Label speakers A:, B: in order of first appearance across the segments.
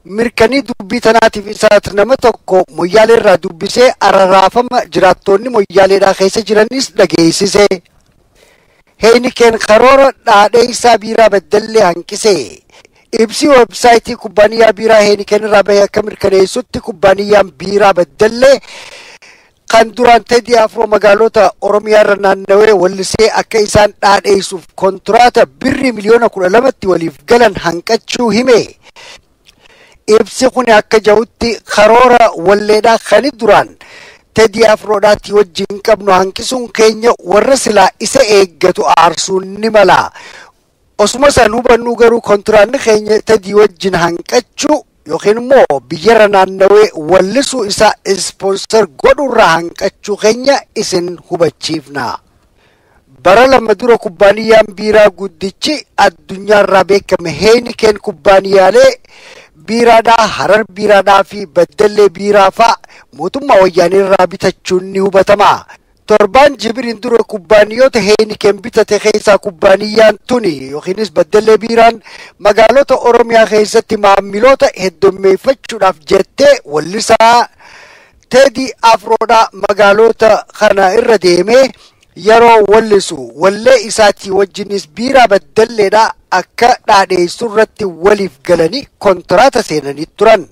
A: Mirkanii dubbii tanaatiif isaat nama tokko Moyyaalee irraa dubbisee araraafama jiraattoonni Moyyaaleedhaa keessa jiranis dhageessise. Heineken karoora dhaadheessaa biiraa Baddallee hanqise. Ibsi websaayitii kubbaaniyyaa biiraa Heineken irraa bahe akka mirkaneessutti kubbaaniyyaan biiraa Baddallee kan duraan Teddy Afroo magaalota Oromiyaa irra naannawee wallisee akka isaan dhaadheessuuf kontiraata birrii 12 miliyoonatti waliif galan hanqachuu hime. Ibsi kun akka jahutti karoora walleedhaa kan duraan Teddy Afroodhaatti wajjin qabnu hanqisuun keenya warra silaa isa eeggatu aarsuun ni mala. Osuma san hubannu garuu kontiraanni keenya Teddy wajjin hanqachuu yookiin immoo biyyarra naannawee wallisuu isaa sponsor godhurraa hanqachuu keenya isin hubachiifna. Bara 2 dura kubbaaniyyaan biiraa guddichi addunyaarraa beekame Heineken kubbaaniyyaalee biiraadhaa Harar biiraadhaa fi Baddallee biiraa fa'a mootummaa wayyaanirraa bitachuun ni hubatama. Torbaan jibiriin dura kubbaaniyoota Heineken bitate keessaa kubbaaniyyaan tuni yookiinis Baddallee biiraan magaalota Oromiyaa keessatti maamiloota heddummeeffachuudhaaf jettee wallisaa Teddy Afroodhaa magaalota kana irra deemee yeroo wallisu wallee isaatii wajjinis biiraa Baddalleedhaa akka dhaadheessu irratti waliif galanii kontiraata seenanii turan.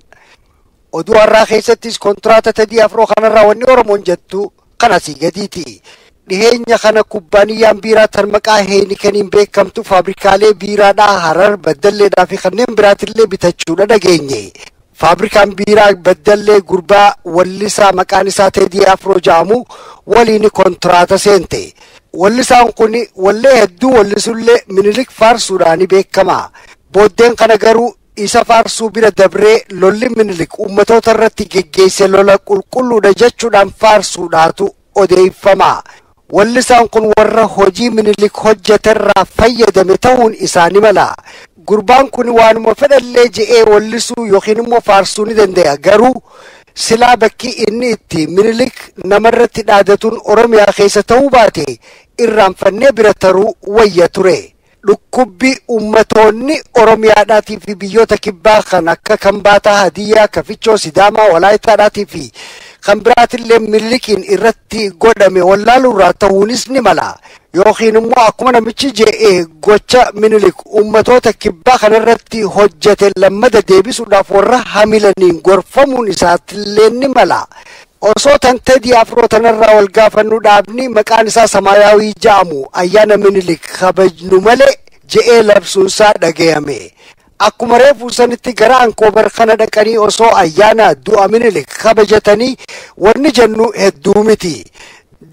A: Oduu har'aa keessattis kontiraata Teddy Afroo kanarraa wanni Oromoon jettu kan asii gadiiti. Dhiheenya kana kubbaaniyyaan biiraa tan maqaa Heinekeniin beekamtu faabrikaalee biiraadhaa Harar, Baddalleedhaa fi kanneen biraatillee bitachuudha dhageenye. Faabrikaan biiraa Baddallee gurbaa wallisaa maqaan isaa Teddy Afroo jedhamu waliin kontiraata seente. Wallisaan kun wallee hedduu wallisullee Minilik faarsuudhaan beekama. Booddeen kana garuu isa faarsuu bira dabree lolli Minilik uummatoota irratti geggeesse lola qulqulluudha jechuudhaan faarsuudhaatu odeeffama. Wallisaan kun warra hojii Minilik hojjeterraa fayyadame ta'uun isaani mala. Gurbaan kun waanuma fedhallee je'ee wallisuu yookiin immoo faarsuu ni danda'a. Garuu silaa bakki inni itti Minilik namarratti dhaadatuun Oromiyaa keessa ta'uu baate irraanfannee bira taruu wayya ture. Dhukkubbi ummatoonni Oromiyaadhaatii fi biyyoota kibbaa kan akka Kambaataa, Hadiyyaa, Kafichoo, Sidaamaa, Walaayitaadhaatii fi kan biraatillee Minilikiin irratti godhame wallaaluurraa ta'uunis ni mala. Yookiin immoo akkuma namichi je'ee gocha Minilik ummatoota kibbaa kanarratti hojjete lammada deebisuudhaaf warra hamilaniin gorfamuun isaatillee ni mala. Osoo tan Teddy Afroo tanarraa wal gaafannu dhaabni maqaan isaa Samaayaawii ja'amu ayyaana Minilik kabajnu malee je'ee labsuunsaa dhagayame. Akkuma reefuu sanitti gara Ankoobar kana dhaqanii osoo ayyaana du'a Minilik kabajatanii wanni jennu hedduu miti.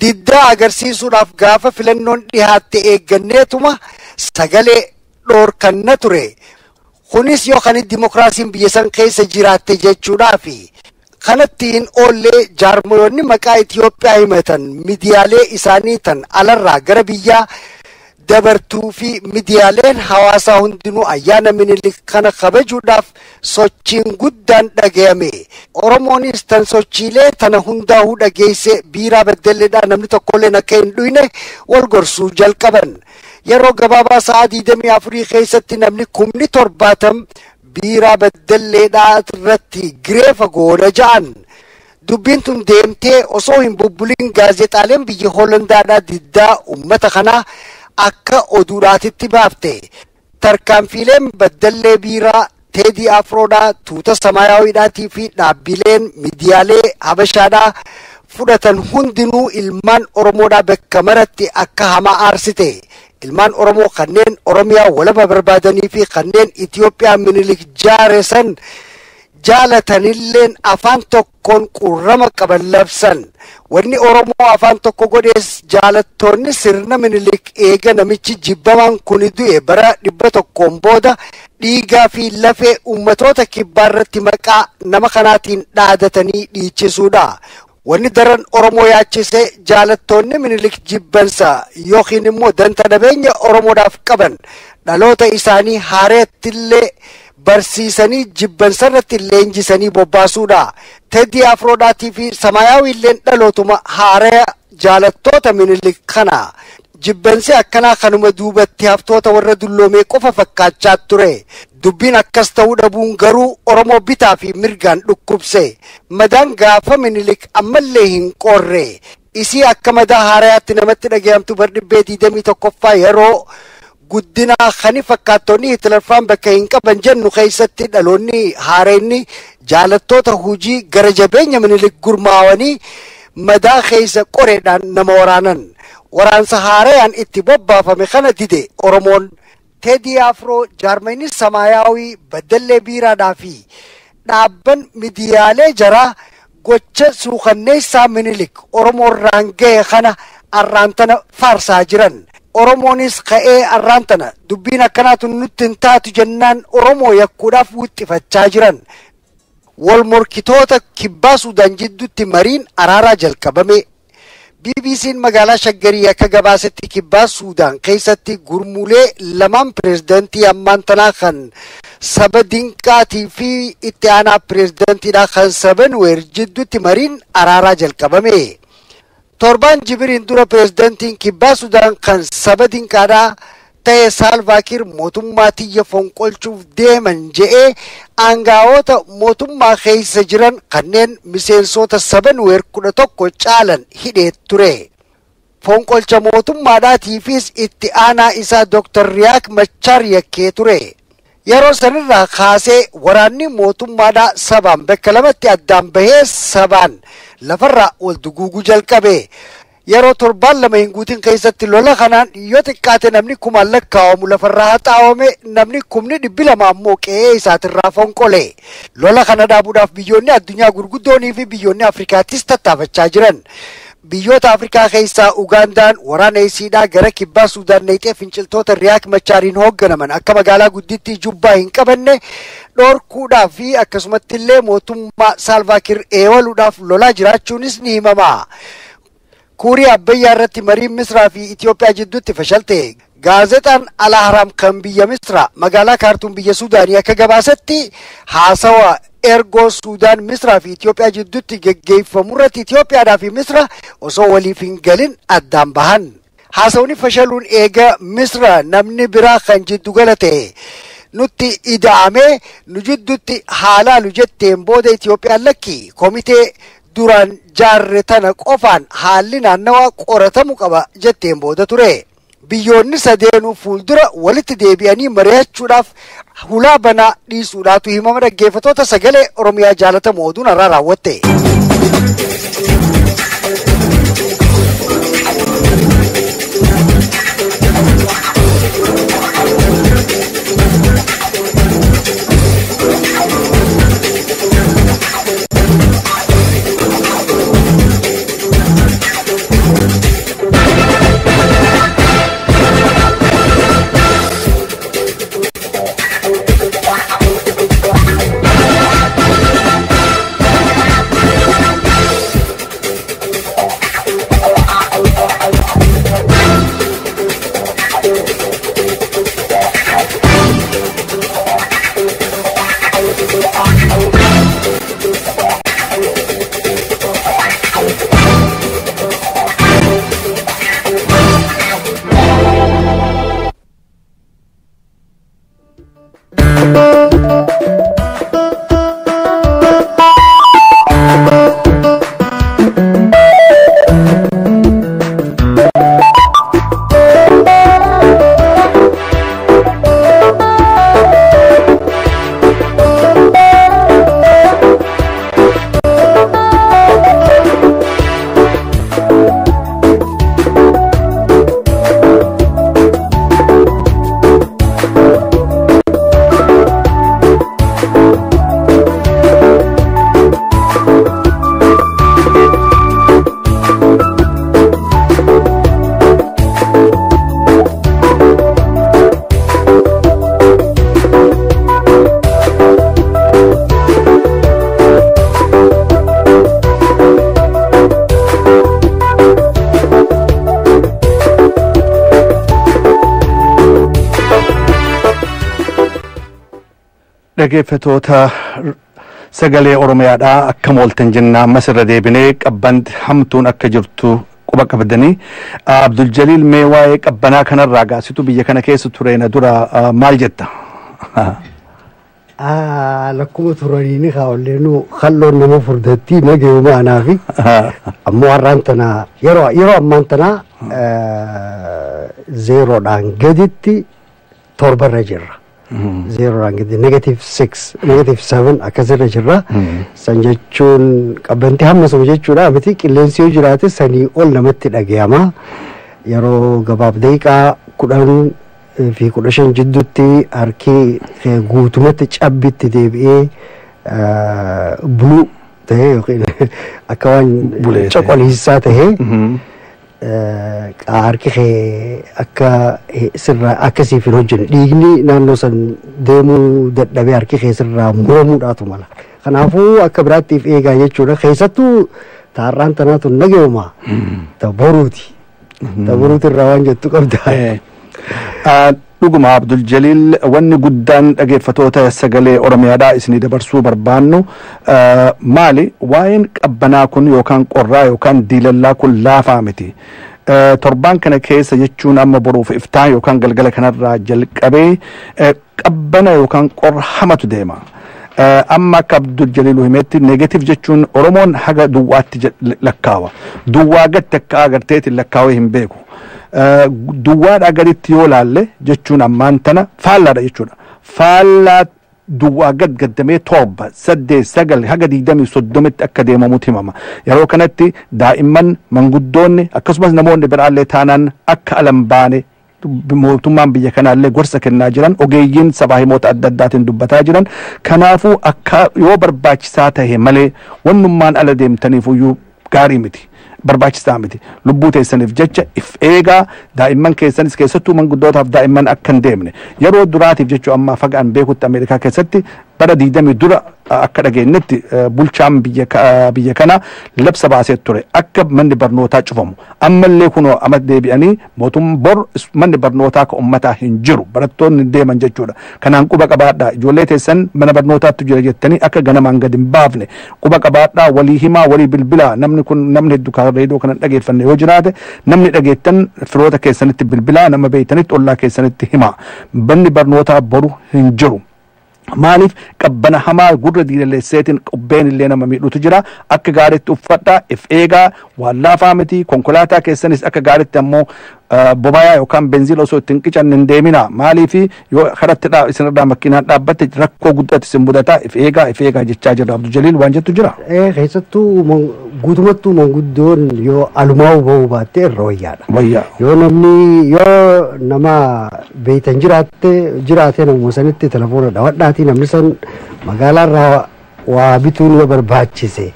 A: Diddaa agarsiisuudhaaf gaafa filannoon dhihaatte eegganneetuma sagalee dhoorkanna ture. Kunis yookaan dimokiraasiin biyya san keessa jiraatte jechuudhaafi. Kanattiin oollee jaarmoonni maqaa Itoophiyaa himatan miidiyaalee isaanii tan alarraa gara biyyaa dabartuu fi miidiyaaleen hawaasaa hundinuu ayyaana Minilik kana kabajuudhaaf sochiin guddaan dhagayame. Oromoonis tan sochiilee tana hundaa'uu dhageesse biiraa Baddalleedhaa namni tokkolleen akka hin dhuyne wal gorsuu jalqaban. Yeroo gabaabaa sa'a 24 keessatti namni 70,000 biiraa Baddalleedhaa irratti gireefa goona ja'an. Dubbiin tun deemtee osoo hin bubbulin gaazexaaleen biyya Holandaadhaa diddaa uummata kanaa akka oduudhaatitti baafte. Tarkaanfiileen Baddallee biiraa, Teddy Afroodhaa, tuuta Samaayawiidhaatii fi dhaabbileen miidiyaalee Habashaadhaa fudhatan hundinuu ilmaan Oromoodhaa bakka maratti akka hamaa aarsite. Ilmaan Oromoo kanneen Oromiyaa walaba barbaadanii fi kanneen Itoophiyaa Minilik jaare san jaalatanilleen afaan tokkoon qurrama qaban labsan. Wanni Oromoo afaan tokko godhees jaalattoonni sirna Minilik eega namichi jibbamaan kun du'e bara 100 booda dhiigaa fi lafee uummatoota kibbaa irratti maqaa nama kanaatiin dhaadatanii dhiichisuudha. Wanni daran Oromoo yaachise jaalattoonni Minilik jibbansa yookiin immoo danta dhabeenya Oromoodhaaf qaban dhaloota isaanii haareettillee barsiisanii jibbansarratti leenjisanii bobbaasuudha. Teddy Afroodhaatii fi Samaayawiilleen dhalootuma haaraya jaalattoota Minilik kana. Jibbansi akkanaa kanuma duubatti haftoota warra dulloomee qofa fakkaachaa ture. Dubbiin akkas ta'uu dhabuun garuu Oromoo bitaa fi mirgaan dhukkubse. Madaan gaafa Minilik ammallee hin qorre. Isii akka madaa haarayaatti namatti dhagayamtu bardhibbee 21ffaa yeroo guddinaa kani fakkaattonni Hitlerfaan bakka hin qaban jennu keessatti dhaloonni haareenni jaalattoota hujii gara jabeenya Minilik gurmaawanii madaa keessa qoreedhaan nama waraanan. Waraansa haarayaan itti bobbaafame kana dide Oromoon. Teedii Afroo, Jaarmanii Samaayaawii, Baddallee Biiraadhaa fi dhaabban miidiyaalee jaraa gocha suukanneessaa Minilik Oromoorraan ga'e kana arraantana faarsaa jiran. Oromoonis ka'ee arraantana dubbiin akkanaatu nutti hin taatu jennaan Oromoo yakkuudhaaf wuxxifachaa jiran. Wal morkitoota kibbaa Suudaan jidduutti mariin araaraa jalqabame. BBC'n magaalaa Shaggarii akka gabaasetti kibbaa Suudaan keessatti gurmuulee lamaan pireezidantii ammaan tanaa kan saba Dinqaatii fi itti aanaa pireezidantiidha kan saba Nuweer jidduutti mariin araaraa jalqabame. Torbaan jibiriin dura pireezidantiin kibbaa Suudaan kan saba Dinqaadhaa ta'e Saalvaakiir mootummaa tiyya fonqolchuuf deeman je'ee aangaa'ota mootummaa keessa jiran kanneen miseensota saba Nuweer 11 caalan hidhee ture. Fonqolcha mootummaadhaatiifis itti aanaa isaa Dr. Riyaak Machaar yakkee ture. Yeroo sanirraa kaasee waraanni mootummaadhaa sabaan bakka lamatti addaan bahee sabaan lafarraa wal duguuguu jalqabe. Yeroo torbaan lama hin guutin keessatti lola kanaan yoo xiqqaate namni kumaan lakkaa'amu lafarraa haxaawame, namni 200,000 ammoo qe'ee isaatirraa fonqole. Lola kana dhaabuudhaaf biyyoonni addunyaa gurguddoonii fi biyyoonni Afrikaattis tattaafachaa jiran. Biyyoota Afrikaa keessaa Ugaandaan waraana isiidhaa gara kibbaa Suudaan naqxee finciltoota Riyaak Machaariin hoogganaman akka magaalaa guddittii Jubbaa hin qabanne dhorkuudhaaf fi akkasumatti illee mootummaa Saalvaakiir eewaluudhaaf lolaa jiraachuunis ni himama. Kuurii Abbayyaa irratti mariin Misraa fi Itoophiyaa jidduutti fashalte. Gaazexaan Al-Ahraam kan biyya Misraa magaalaa Kaartuum biyya Suudaanii akka gabaasetti haasawa ergoo Suudaan Misraa fi Itoophiyaa jidduutti geggeeffamu irratti Itoophiyaadhaa fi Misra osoo waliif hin galin addaan bahan. Haasawni fashaluun eega Misra namni biraa kan jiddu gala ta'e nutti ida'amee nu jidduutti haalaalu jetteen booda Itoophiyaan lakki komitee duraan jaarre tana qofaan haalli naannawaa qoratamu qaba jetteen booda ture. Biyyoonni sadeenuu fuuldura walitti deebi'anii mari'achuudhaaf hulaa banaa dhiisuudhaatu himama. Dhaggeeffattoota sagalee Oromiyaa jaalatamu, oduun har'aa raawwatte.
B: Dhaggeeffattoota sagalee Oromiyaadhaa, akkam ooltan jenna. Ammas irra deebinee qabbanti hamtuun akka jirtu quba qabdanii. Abdul Jaliil, mee waa'ee qabbanaa kanarraa gaasitu biyya kana keessa ture na dura maal jetta?
A: Lakkuma turaniini kaawwalleenu kalloon nama furdatti nageeyuma anaafi ammoo har'aan tana yeroo ammaan tana zeeroodhaan gaditti torbarra jirra. Zeeroodhaan gadi -6 -7 akkasirra jirra. San jechuun qabbanti hamma sana jechuudha miti qilleensi yoo jiraate sanii ol namatti dhagayama. Yeroo gabaab daqiiqaa 10 fi 15 jidduutti harki guutumatti cabbitti deebi'ee buluu ta'ee yookiin akka waan coqoliisaa ta'ee harki akka sirraa akkasiif hin hojjenne dhiigni naannoo san deemuu dadhabee harki kee sirraa muramuudhaatu mala. Kanaafuu akka biraattiif eegaa jechuudha. Keessattuu taarraan tanaatu nageuma boruuti. Boruuti irraa waan jettu qabda.
B: Dhuguma Abdul Jaliil, wanni guddaan dhageeffatoota sagalee Oromiyaadhaa isinii dabarsuu barbaannu maali? Waa'een qabbanaa kun yookaan qorraa yookaan diilallaa kun laafaa miti. Torbaan kana keessa jechuun amma boruuf iftaan yookaan galgala kanarraa jalqabee qabbana yookaan qorra hamatu deema. Amma akka Abdul Jaliil himetti negative jechuun Oromoon haga duwwaatti lakkaawa. Duwwaa gatti akka agarteetiin lakkaawee hin beeku. Duwwaadhaa gaditti yoo laalle jechuun ammaan tana faallaadha jechuudha. Faallaa duwwaa gad gaddamee 7, 8, 9 haga 20 30tti akka deemamutti himama. Yeroo kanatti daa'imman, manguddoonni akkasumas namoonni biraallee taanaan akka alan baane mootummaan biyya kanaallee gorsa kennaa jiran, ogeeyyiin sabaa himoota adda addaatiin dubbataa jiran. Kanaafuu akka yoo barbaachisaa tahe malee wannummaan ala deemtaniif iyyuu gaarii miti. Barbaachisaa miti. Lubbuu teessaniif jecha if eegaa, daa'imman keessanis keessattuu manguddootaaf daa'imman akka hin deemne. Yeroo duraatiif jechuu amma fagaan beekutti Ameerikaa keessatti bara 20 dura akka dhageenyetti bulchaan biyya kanaa labsa baasee ture akka manni barnootaa cufamu. Ammallee kunoo amma deebi'anii mootummaan bor manni barnootaa akka uummataa hin jiru, barattoonni hin deeman jechuudha. Kanaan quba qabaadhaa, ijoollee teessan mana barnootaatti jira jettanii akka ganamaan gad hin baafne quba qabaadhaa, walii himaa, walii bilbilaa. Namni kun namni hedduu karaa reediyoo kana dhageeffanne yoo jiraate, namni dhageettan firoota keessanitti bilbilaa, nama beeytanitti, ollaa keessanitti himaa. Manni barnootaa boru hin jiru. Maaliif? Qabbana hamaa gurra diilalleesseetiin qubbeen illee nama miidhutu jira. Akka gaariitti uffadhaa, if eegaa, waan laafaa miti. Konkolaataa keessanis akka gaariitti ammoo bobayaa yookaan benziila osoo ittiin qicanne hin deemina. Maaliif? Yoo karatti isinirraa makiinaan dhaabbatte rakkoo guddaatti isin mudataa. If eegaa, if eegaa jechaa jira. Abdul Jaliil, waan jettu jira.
A: Keessattuu guutumattuu manguddoon yoo alumaa bahuu baatte irra wayyaadha.
B: Wayyaa.
A: Yoo namni yoo nama beeytan jiraate namuma sanitti telefoona dhawadhaatii namni san magaalaarraa waa bituun yoo barbaachise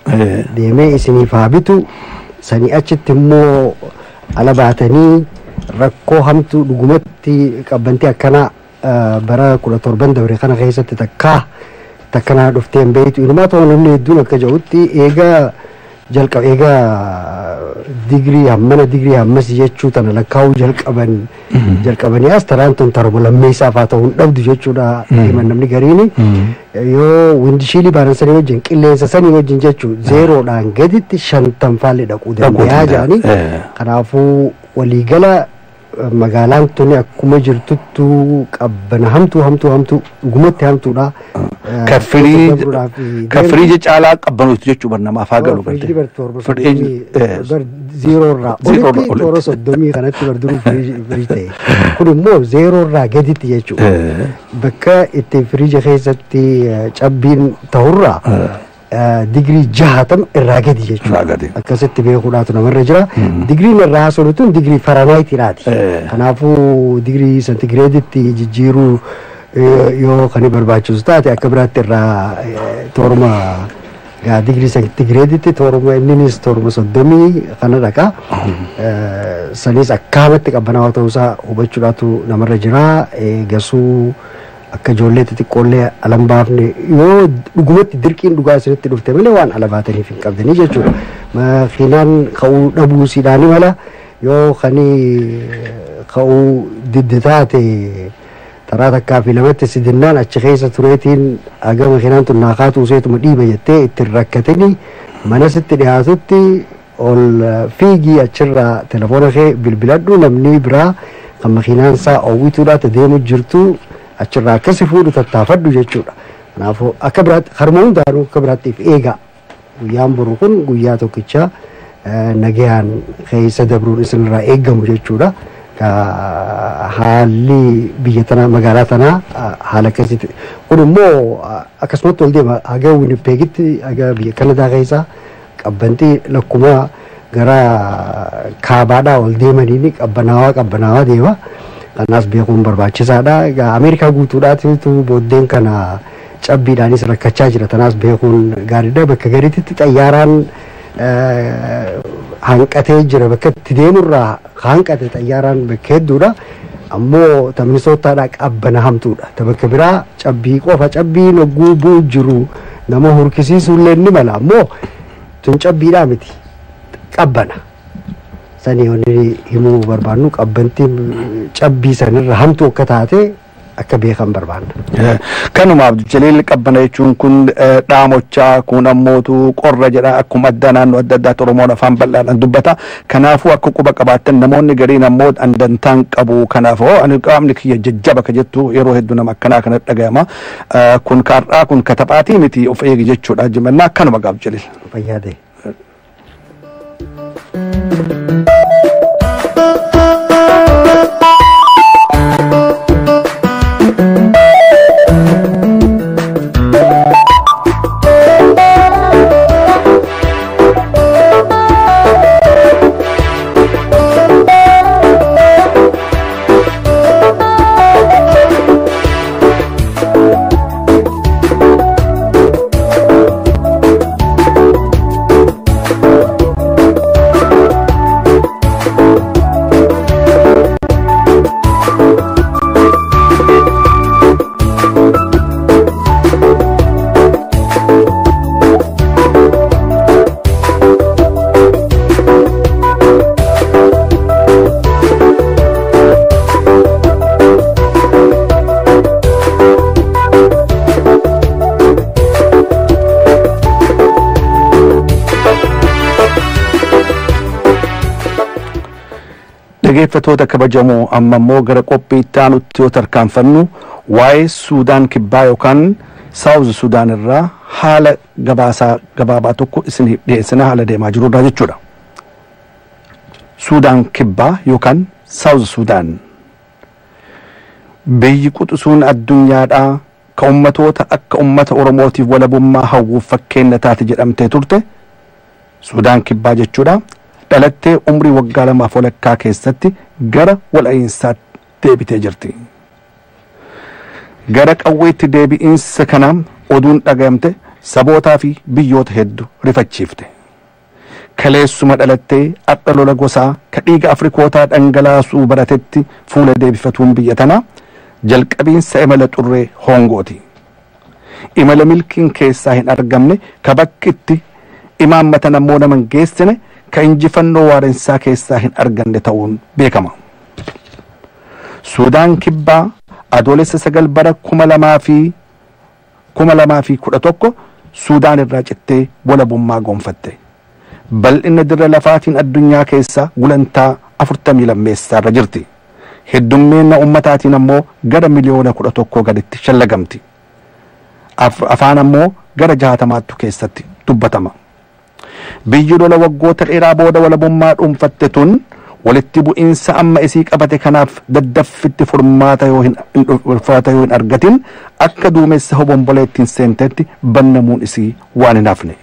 A: deemee isiniif haa bitu. Sanii achitti immoo ala baatanii rakkoo hamtuu dhugumatti qabbantii akkanaa bara 17 dabre kana keessatti takkaa takkanaa dhuftee hin beeytu. Inumaa ta'u namni hedduun akka jedhutti eegaa jalqaba eegaa digirii hammana digirii hammas jechuu tana lakkaa'uu jalqabanii as taraan tun taruma lammeessaaf haa ta'uu hin dhabdu jechuudha himan namni gariini. Yoo windshield baanan sanii wajjin qilleensa sanii wajjin jechuu zeeroodhaan gaditti 50 faallee dhaquu danda'a jedhanii. Kanaafuu waliigala magaalaan tuni akkuma jirtuttu qabbana hamtuu hamtuu hamtuu dhugumatti hamtuudha.
B: Ka firiija caalaa qabbanuutu jechuu bar namaaf haa galu.
A: Firiijii bar 7 30 bar zeeroorraa olitti toora 30 kanatti bar duruu firiij ta'e. Kun immoo zeeroorraa gaditti jechuudha. Bakka itti firiija keessatti cabbiin ta'urraa digirii 60 irraa gadi jechuudha. Akkasitti beekuudhaatu namarra jira. Digiriin irraa haasofnu tun digirii Fahrenheitiidhaati. Kanaafuu digirii sentigireeditti jijjiiruu yoo kan barbaachisu taate akka biraatti irraa tooruma digirii sentigireeditti tooruma inninis tooruma 30 kana dhaqa. Sanis akkaamatti qabbanaawaa ta'uusaa hubachuudhaatu namarra jira. Gasuu akka ijoollee xixiqqoollee alan baafne yoo dhugumatti dirqiin dhugaa isinitti dhufte malee waan ala baataniif hin qabdanii jechuudha. Makiinaan ka'uu dhabuu siidhaani mala yoo kani ka'uu didde taate taraa takkaa fi lamatti si dinnaan achi keessa tureetiin aga makiinaan tun naa kaatu seetuma dhiiba jettee ittiin rakkatanii mana sitti dhiyaatutti ol fiigii achirraa telefoona kee bilbiladhu, namni biraa kan makiinaan isaa oowwituudhaatti deemu jirtu achirraa akkasi fuudhu tattaafadhu jechuudha. Kanaafuu akka biraatti harma hundaanuu akka biraattiif eegaa. Guyyaan boru kun guyyaa tokkicha nagayaan keessa dabruun isinirraa eeggamu jechuudha. Haalli biyya tanaa magaalaa tanaa haala akkasitti kun immoo akkasumatti ol deema haga Winnipegitti haga biyya Kanadaa keessa qabbantii lakkuma gara kaabaadhaa ol deemaniin qabbanaawaa qabbanaawaa deema. Kanaas beekuun barbaachisaadha. Egaa Ameerikaa guutuudhaatitu booddeen kana cabbiidhaanis rakkachaa jira. Tanaas beekuun gaariidha. Bakka gariitti xayyaaraan hanqatee jira. Bakka itti deemurraa hanqate xayyaaraan bakka hedduudha. Ammoo ta Minisootaadhaa qabbana hamtuudha. Ta bakka biraa cabbii qofa cabbiin hogguu bu'u jiru nama hurkisiisuu illee ni mala. Ammoo tun cabbiidhaa miti qabbana. Sanii wanni himuu barbaannu qabbantiin cabbii sanirra hamtuu akka taate akka beekan barbaanna.
B: Kanumaaf Jaliil qabbana jechuun kun dhaamochaa kun ammootu qorra jedha akkuma addaa naannoo adda addaatti Oromoon afaan bal'aadhaan dubbata. Kanaafuu akka quba qabaattan namoonni gariin ammoo dantaan qabu kanaaf hoo ani qaamni kiyya jajjaba ka jettu yeroo hedduu nama akkanaa kana dhagayama. Kun kaarraa kun kataphaatii miti of eegi jechuudha jimannaa akkanuma gaaf Jaliil.
A: Fayyaa ta'e.
B: Dhaggeeffattoota kabajamoo amma immoo gara qophii itti aanutti yoo tarkaanfannu waa'ee Suudaan kibbaa yookaan Saawuz Suudaan irraa haala gabaasaa gabaabaa tokko isiniif dhiyeessina haala deemaa jirurraa jechuudha. Suudaan kibbaa yookaan Saawuz Suudaan biyyi quxisuun addunyaadhaa ka ummatoota akka ummata Oromootiif walabummaa hawwuuf fakkeenya taate jedhamtee turte Suudaan kibbaa jechuudha. Dhalattee umrii waggaa lamaaf walakkaa keessatti gara wal'aansaatti deebitee jirti. Gara qawweetti deebi'iinsa kanaan oduun dhagayamte sabootaa fi biyyoota hedduu rifachiifte. Kaleessuma dhalattee adha lola gosaa ka dhiiga Afrikootaa dhangalaasuu baratetti fuula deebifatuun biyya tanaa jalqabiinsa imala xurree hongooti. Imala milkiin keessaa hin argamne ka bakki itti imaammatan ammoo nama hin geessine ka injifannoo waarensaa keessaa hin arganne ta'uun beekama. Suudaan kibbaa adoolessa 9 bara 2011 Suudaan irraa cittee walabummaa gonfatte. Bal'ina dirra lafaatiin addunyaa keessaa gulantaa 42 irra jirti. Heddummeenya ummataatiin ammoo gara miliyoona 11 gaditti shallagamti. Afaan ammoo gara 60 keessatti dubbatama. Biyyi lola waggoota dheeraa booda walabummaa dhuunfatte tun walitti bu'iinsa amma isii qabate kanaaf daddaffitti furmaata yoo hin argatin akka duumessa hobomboleettiin seentetti bannamuun isii waan hin hafne.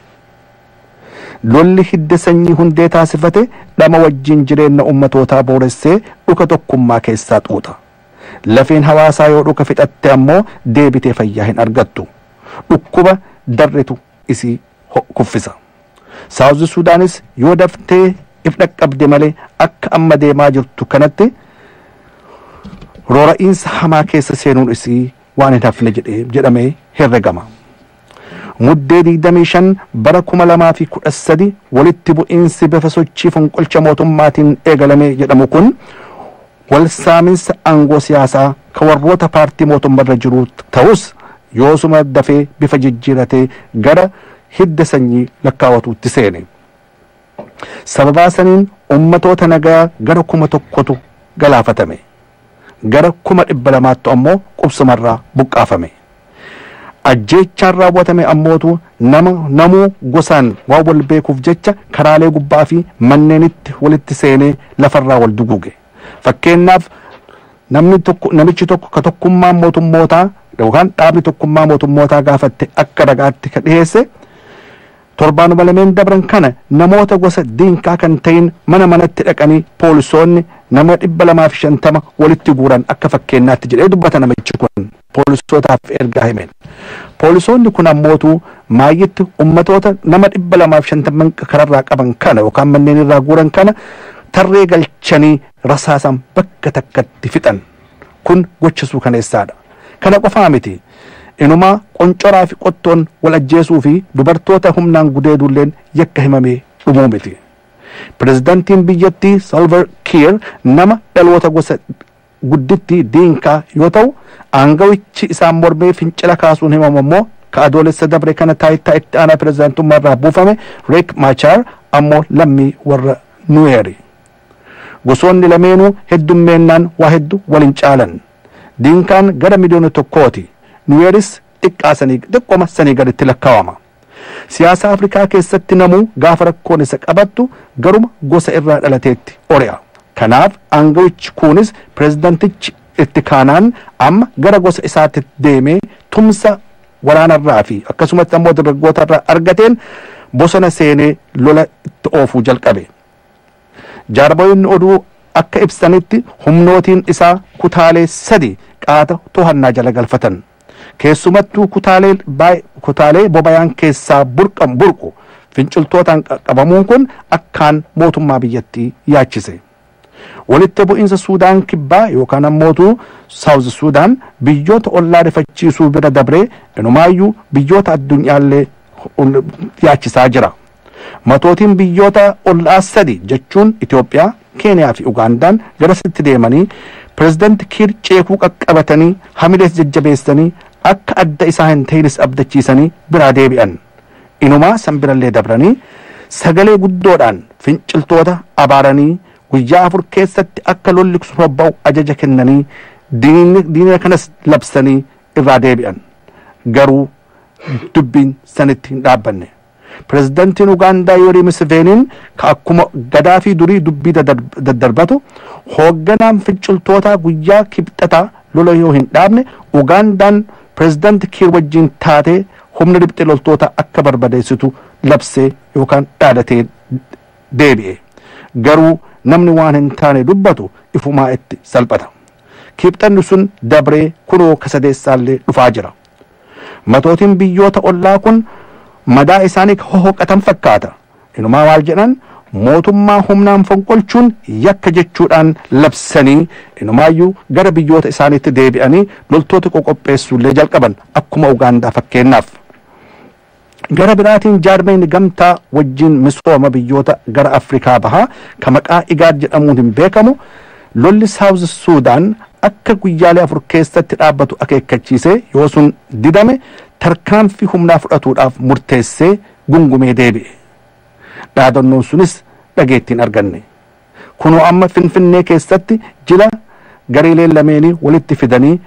B: Lolli hidda sanyii hundee taasifate dhama wajjin jireenya ummatootaa booressee dhuka tokkummaa keessaa xuuxa. Lafeen hawaasaa yoo dhuka fixatte ammoo deebitee fayyaa hin argattu. Dhukkuba darretu isii kuffisa. Saawuz Suudaanis yoo daftee if dhaqqabde malee akka amma deemaa jirtu kanatti roora'iinsa hamaa keessa seenuun isii waan hin hafne jedhamee herregama. Muddee 25 bara 2013 walitti bu'iinsi bifa sochii fonqolcha mootummaatiin eegalame jedhamu kun wal saaminsa aangoo siyaasaa ka warroota paartii mootummaarra jiru ta'us yoosuma dafee bifa jijjiiratee gara hidda sanyii lakkaawwatuutti seene. Sababaa saniin ummatoota nagaa gara 1000tu galaafatame. Gara 200,000 ammoo qubsumarraa buqqaafame. Ajjeechaan raawwatame ammootu nama namuu gosaan waan wal beekuuf jecha karaalee gubbaa fi manneenitti walitti seenee lafarraa wal duguuge. Fakkeenyaaf, namni tokko, namichi tokko ka tokkummaa mootummootaa yookaan dhaabni tokkummaa mootummootaa gaafatte akka ragaatti ka dhiyeesse, torbaanuma lameen dabran kana namoota gosa Diinkaa kan ta'in mana manatti dhaqanii poolisoonni nama 250 walitti guuran akka fakkeenyaatti jedhee dubbata namichi kun poolisootaaf ergaa himeen. Poolisoonni kun ammootu maayyitti ummatoota nama 250 kararraa qaban kana yookaan manneen irraa guuran kana tarree galchanii rasaasan bakka takkatti fixan. Kun gocha suukaneessaadha. Kana qofaa miti. Inumaa qoncoraa fi qottoon wal ajjeesuu fi dubartoota humnaan gudeeduulleen yakka himamee dhumuu miti. Pirezidaantiin biyyattii Salva Kiir nama dhaloota gosa gudditti Diinkaa yoo ta'u, aangawichi isaan mormee fincila kaasuun himamu immoo ka Adoolessa dabre kana taayitaa itti aanaa pirezidaantummaa irraa buufame Riek Machar ammoo lammii warra Nuweeri. Gosoonni lameenuu heddummeennaan waa hedduu waliin caalan. Diinkaan gara miliyoona 1ti. Nuweeris xiqqaa sanii, xiqqooma sanii gaditti lakkaawama. Siyaasa Afrikaa keessatti namuu gaafa rakkoon isa qabattu garuma gosa irraa dhalateetti ori'a. Kanaaf aangawichi kunis pirezidaantichi itti kaanaan amma gara gosa isaatti deemee tumsa waraanarraa fi akkasumatti ammoo dargaggoota irraa argateen bosona seenee lola itti oofuu jalqabe. Jaarmayoonni oduu akka ibsanitti humnootiin isaa kutaalee sadi qaata to'annaa jala galfatan. Keessumattuu kutaalee bobayaan keessaa burqan burqu finciltootaan qabamuun kun akkaan mootummaa biyyattii yaachise. Walitti bu'iinsa Suudaan Kibbaa yookaan ammootu South Sudan biyyoota ollaa rifachiisuu bira dabree inumaayyuu biyyoota addunyaallee yaachisaa jira. Matootiin biyyoota ollaa sadi jechuun Itoophiyaa, Keeniyaa fi Ugaandaan garasitti deemanii pirezidaanti Kiir ceekuu qaqqabatanii, hamilees jajjabeessanii, akka adda isaa hin ta'inis abdachiisanii biraa deebi'an. Inumaa san birallee dabranii sagalee guddoodhaan finciltoota abaaranii, guyyaa 4 keessatti akka lolli sun hobba'u ajaja kennanii, diina kanas labsanii irraa deebi'an. Garuu dubbiin sanitti hin dhaabbanne. Pirezidaantiin Ugaandaa Yoorii Museveeniin ka akkuma Gadaafii durii dubbii daddarbatu, hoogganaan finciltootaa guyyaa Kibxataa lola yoo hin dhaabne Ugaandaan pirezidaanti Kiir wajjin taatee humna riphxee loltoota akka barbadeessitu labsee yookaan dhaadatee deebi'e. Garuu namni waan hin taane dubbatu ifumaa itti salphata. Kibxanni sun dabree kunoo kasadeessaallee dhufaa jira. Matootiin biyyoota ollaa kun madaa isaanii hohoqatan fakkaata. Inumaa maal jedhan, mootummaa humnaan fonqolchuun yakka jechuudhaan labsanii, inumaayyuu gara biyyoota isaaniitti deebi'anii loltoota qoqopheessuullee jalqaban, akkuma Ugaandaa fakkeenyaaf. Gara biraatiin jaarmeen gamtaa wajjin misooma biyyoota gara Afrikaa Bahaa ka maqaa Igaad jedhamuun hin beekamu lolli South Sudan akka guyyaalee 4 keessatti dhaabbatu akeekkachiisee, yoo sun didame tarkaanfii humnaa fudhatuudhaaf murteessee gungumee deebi'e. Dhaadannoon sunis dhageettiin arganne. Kunoo amma Finfinnee keessatti jila gareeleen lameenii walitti fidanii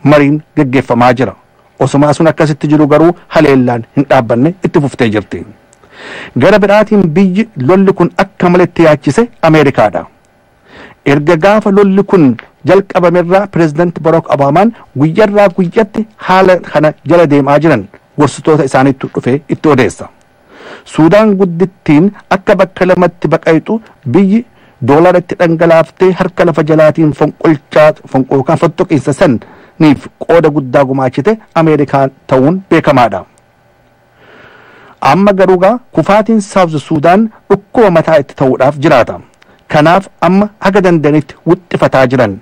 B: mariin geggeeffamaa jira. Osuma sun akkasitti jiru garuu haleellaan hin dhaabbanne, itti fuftee jirti. Gara biraatiin biyyi lolli kun akka maletti yaachise Ameerikaadha. Erga gaafa lolli kun jalqabamerraa pireezidaanti Barack Obaamaan guyyarraa guyyatti haala kana jala deemaa jiran, gorsitoota isaaniitti dhufee itti odeessa. Suudaan Guddittiin akka bakka lamatti baqayxu biyyi doolara itti dhangalaaftee harka lafa jalaatiin fonqolchaa yookaan fottoqiinsa saniif qooda guddaa gumaachite Ameerikaan ta'uun beekamaadha. Amma garuu gaa kufaatiin South Suudaan dhukkuba mataa itti ta'uudhaaf jiraata. Kanaaf amma haga danda'anitti wuxxifataa jiran.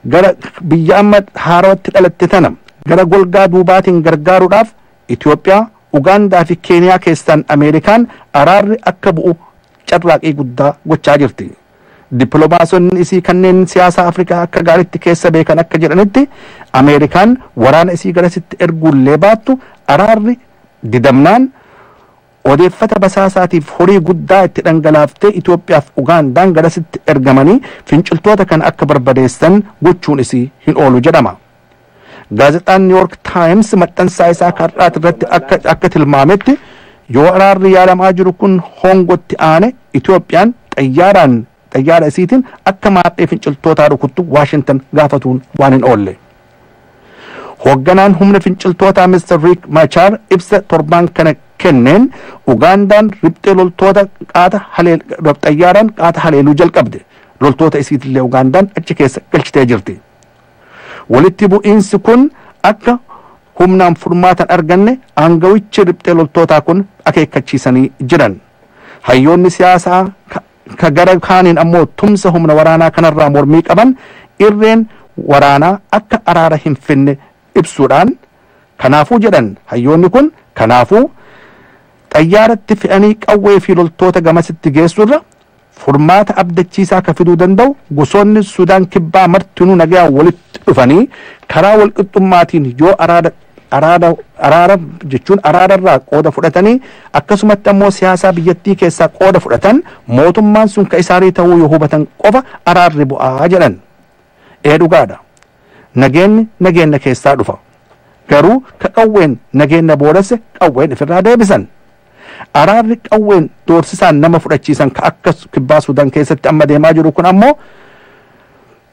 B: Gara biyya amma haarawatti dhalatte tana gara golgaa duubaatiin gargaaruudhaaf Itoophiyaa, Ugaandaa fi Keeniyaa keessaan Ameerikaan araarri akka bu'u carraaqii guddaa gochaa jirti. Dippiloomaasonni isii kanneen siyaasa Afrikaa akka gaariitti keessa beekan akka jedhanitti, Ameerikaan waraana isii garasitti erguullee baattu araarri didamnaan odeeffata basaasaatiif horii guddaa itti dhangalaaftee Itoophiyaaf Ugaandaan garasitti ergamanii finciltoota kana akka barbadeessan gochuun isii hin oolu jedhama. Gaazexaan New York Times maxxansaa isaa har'aati irratti akka tilmaametti yoo araarri yaalamaa jiru kun hongotti aane Itoophiyaan xayyaara isiitiin akka maadhee finciltootaa rukuttu Waashintan gaafatuun waan hin oolle. Hoogganaan humna finciltootaa Mr. Riek Machar ibsa torbaan kana kenneen Ugaandaan riphxee loltoota xayyaaraan qaata haleeluu jalqabde. Loltoota isiitillee Ugaandaan achi keessa galchitee jirti. Walitti bu'iinsi kun akka humnaan furmaatan arganne aangawichi riphxee loltootaa kun akeekkachiisanii jiran. Hayyoonni siyaasaa ka gara kaaniin ammoo tumsa humna waraanaa kanarraa mormii qaban irreen waraanaa akka araara hin finne ibsuudhaan kanaafuu jedhan hayyoonni kun kanaafuu xayyaaratti fe'anii qawwee fi loltoota gamasitti geessurra furmaata abdachiisaa ka fiduu danda'u gosoonni Sudaan kibbaa martinuu nagaan walitti dhufanii karaa walqixxummaatiin yoo araara jechuun araararraa qooda fudhatanii akkasumatti ammoo siyaasaa biyyattii keessaa qooda fudhatan mootummaan sun ka isaanii ta'uu yoo hubatan qofa araarri bu'aa jedhan. Ee dhugaadha. Nageenni nageenya keessaa dhufa. Garuu ka qawween nageenya boodase qawween ifirraa deebisan. Araarri qawween doorsisaan nama fudhachiisan ka akka kibbaa Sudaan keessatti amma deemaa jiru kun ammoo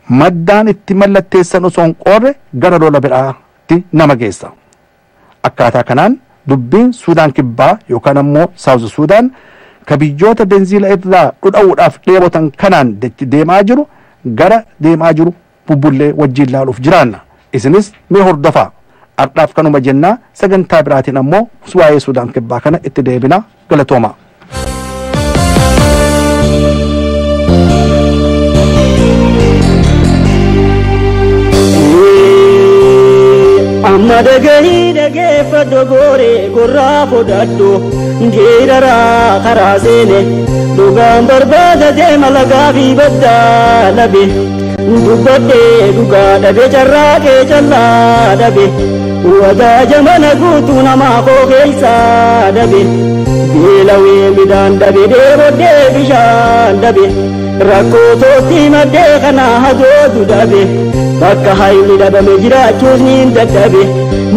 B: maddaan itti mallatteessan osoo hin qoorre gara lola biraatti nama geessa. Akkaataa kanaan dubbiin Sudaan kibbaa yookaan ammoo Saawuz Sudaan ka biyyoota benziila irraa dhudha'uudhaaf dheebotan kanaan deemaa jiru gara deemaa jiru bubbullee wajjin laaluuf jiraanna. Isinis mee hordofaa. Ardhaaf kanuma jennaa sagantaa biraatiin ammoo waa'ee Sudaan kibbaa kana itti deebina galatooma.
C: Amma dhagahii dhageeffadhu gooree gurraa fudhadhu geeraraa karaa seene dhugaan barbaada deema lagaa fi baddaa labe dubbadhee dhugaa dhabe carraaqee callaa dhabe wadaa jamana guutuu namaa koo keessaa dhabe beelawee midhaan dhabe dheebodhee bishaan dhabe rakkoo tootti maddee kanaa hadootu dhabe bakka hayni dhabame jiraachuus niin dadhabe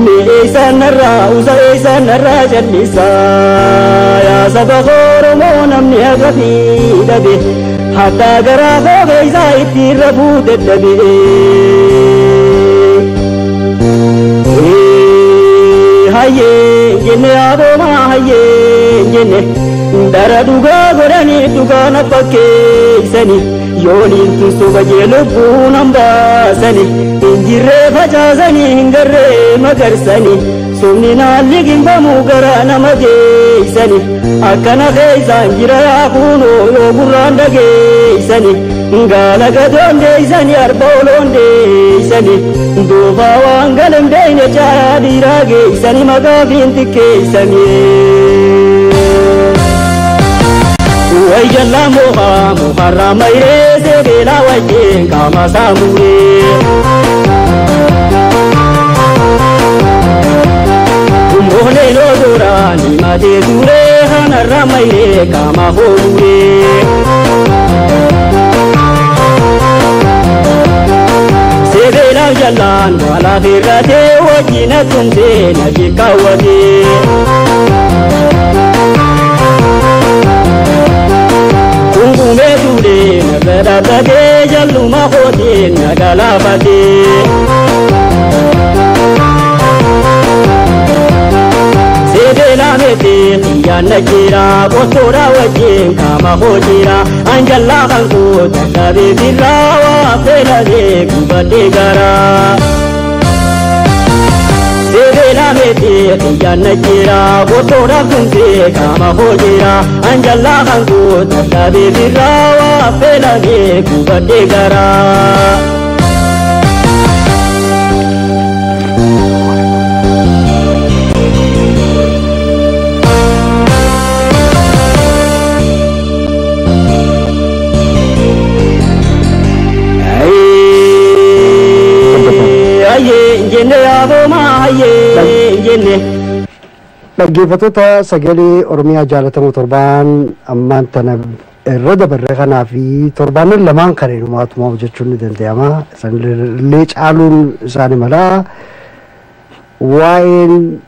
C: mee eeysaan narraa usa eeysaan narraa jallisaa yaa saba Oromoo namni haqatii dhabe haddaa garaa koo keeysaa ittiin rafuu dadhabe. Hayyee jenne aboomaa hayyee jenne dara dhugaa godhanii dhugaa na fakkeeysanii yooniin tun soba jee lubbuun hambaasanii hinjirree facaasanii hin garree magarsanii sumni naalli gimbamu gara nama geeysanii akkana keeysaan jira yaakuunoo yoo gurraan dhageeysanii gaala gadoon deeysanii arba oloon deeysanii duufaa waan galam deeyne caayaa dhiiraa geeysanii maqaafiin xiqqeeysanii. Wayjalla muka mukarra mayree sebeela wajjin qaama saamuree. Mukni loodora ni matee turee kanarra mayree qaama hoomuree. Sebeela jallaan baala firratee wajjin atumsee na jikkaawwatee. Kunkumee tuulee narra dhaabbatee jalluma kootiin na galaafatee. Sebeela meetee xiyyaan na jira qottoodha wajjin qaama koo jira anjallaa kan koo dadhabee birraa waa feelamee gubadhee garaa. Sebeela meetee xiyyaan na jira qottoodha tumsee qaama koo jira anjallaa kan koo dadhabee birraa waa feelamee gubadhee garaa. Jenne aboomaa hayyee jenne.
A: Dhaggeeffattoota sagalee Oromiyaa jaalatamoo torbaan ammaan tana irra dabarre kanaa fi torbaan lamaan kan hinumaatuma jechuun ni danda'ama. Sanillee caaluun isaanii malaa. Waa'een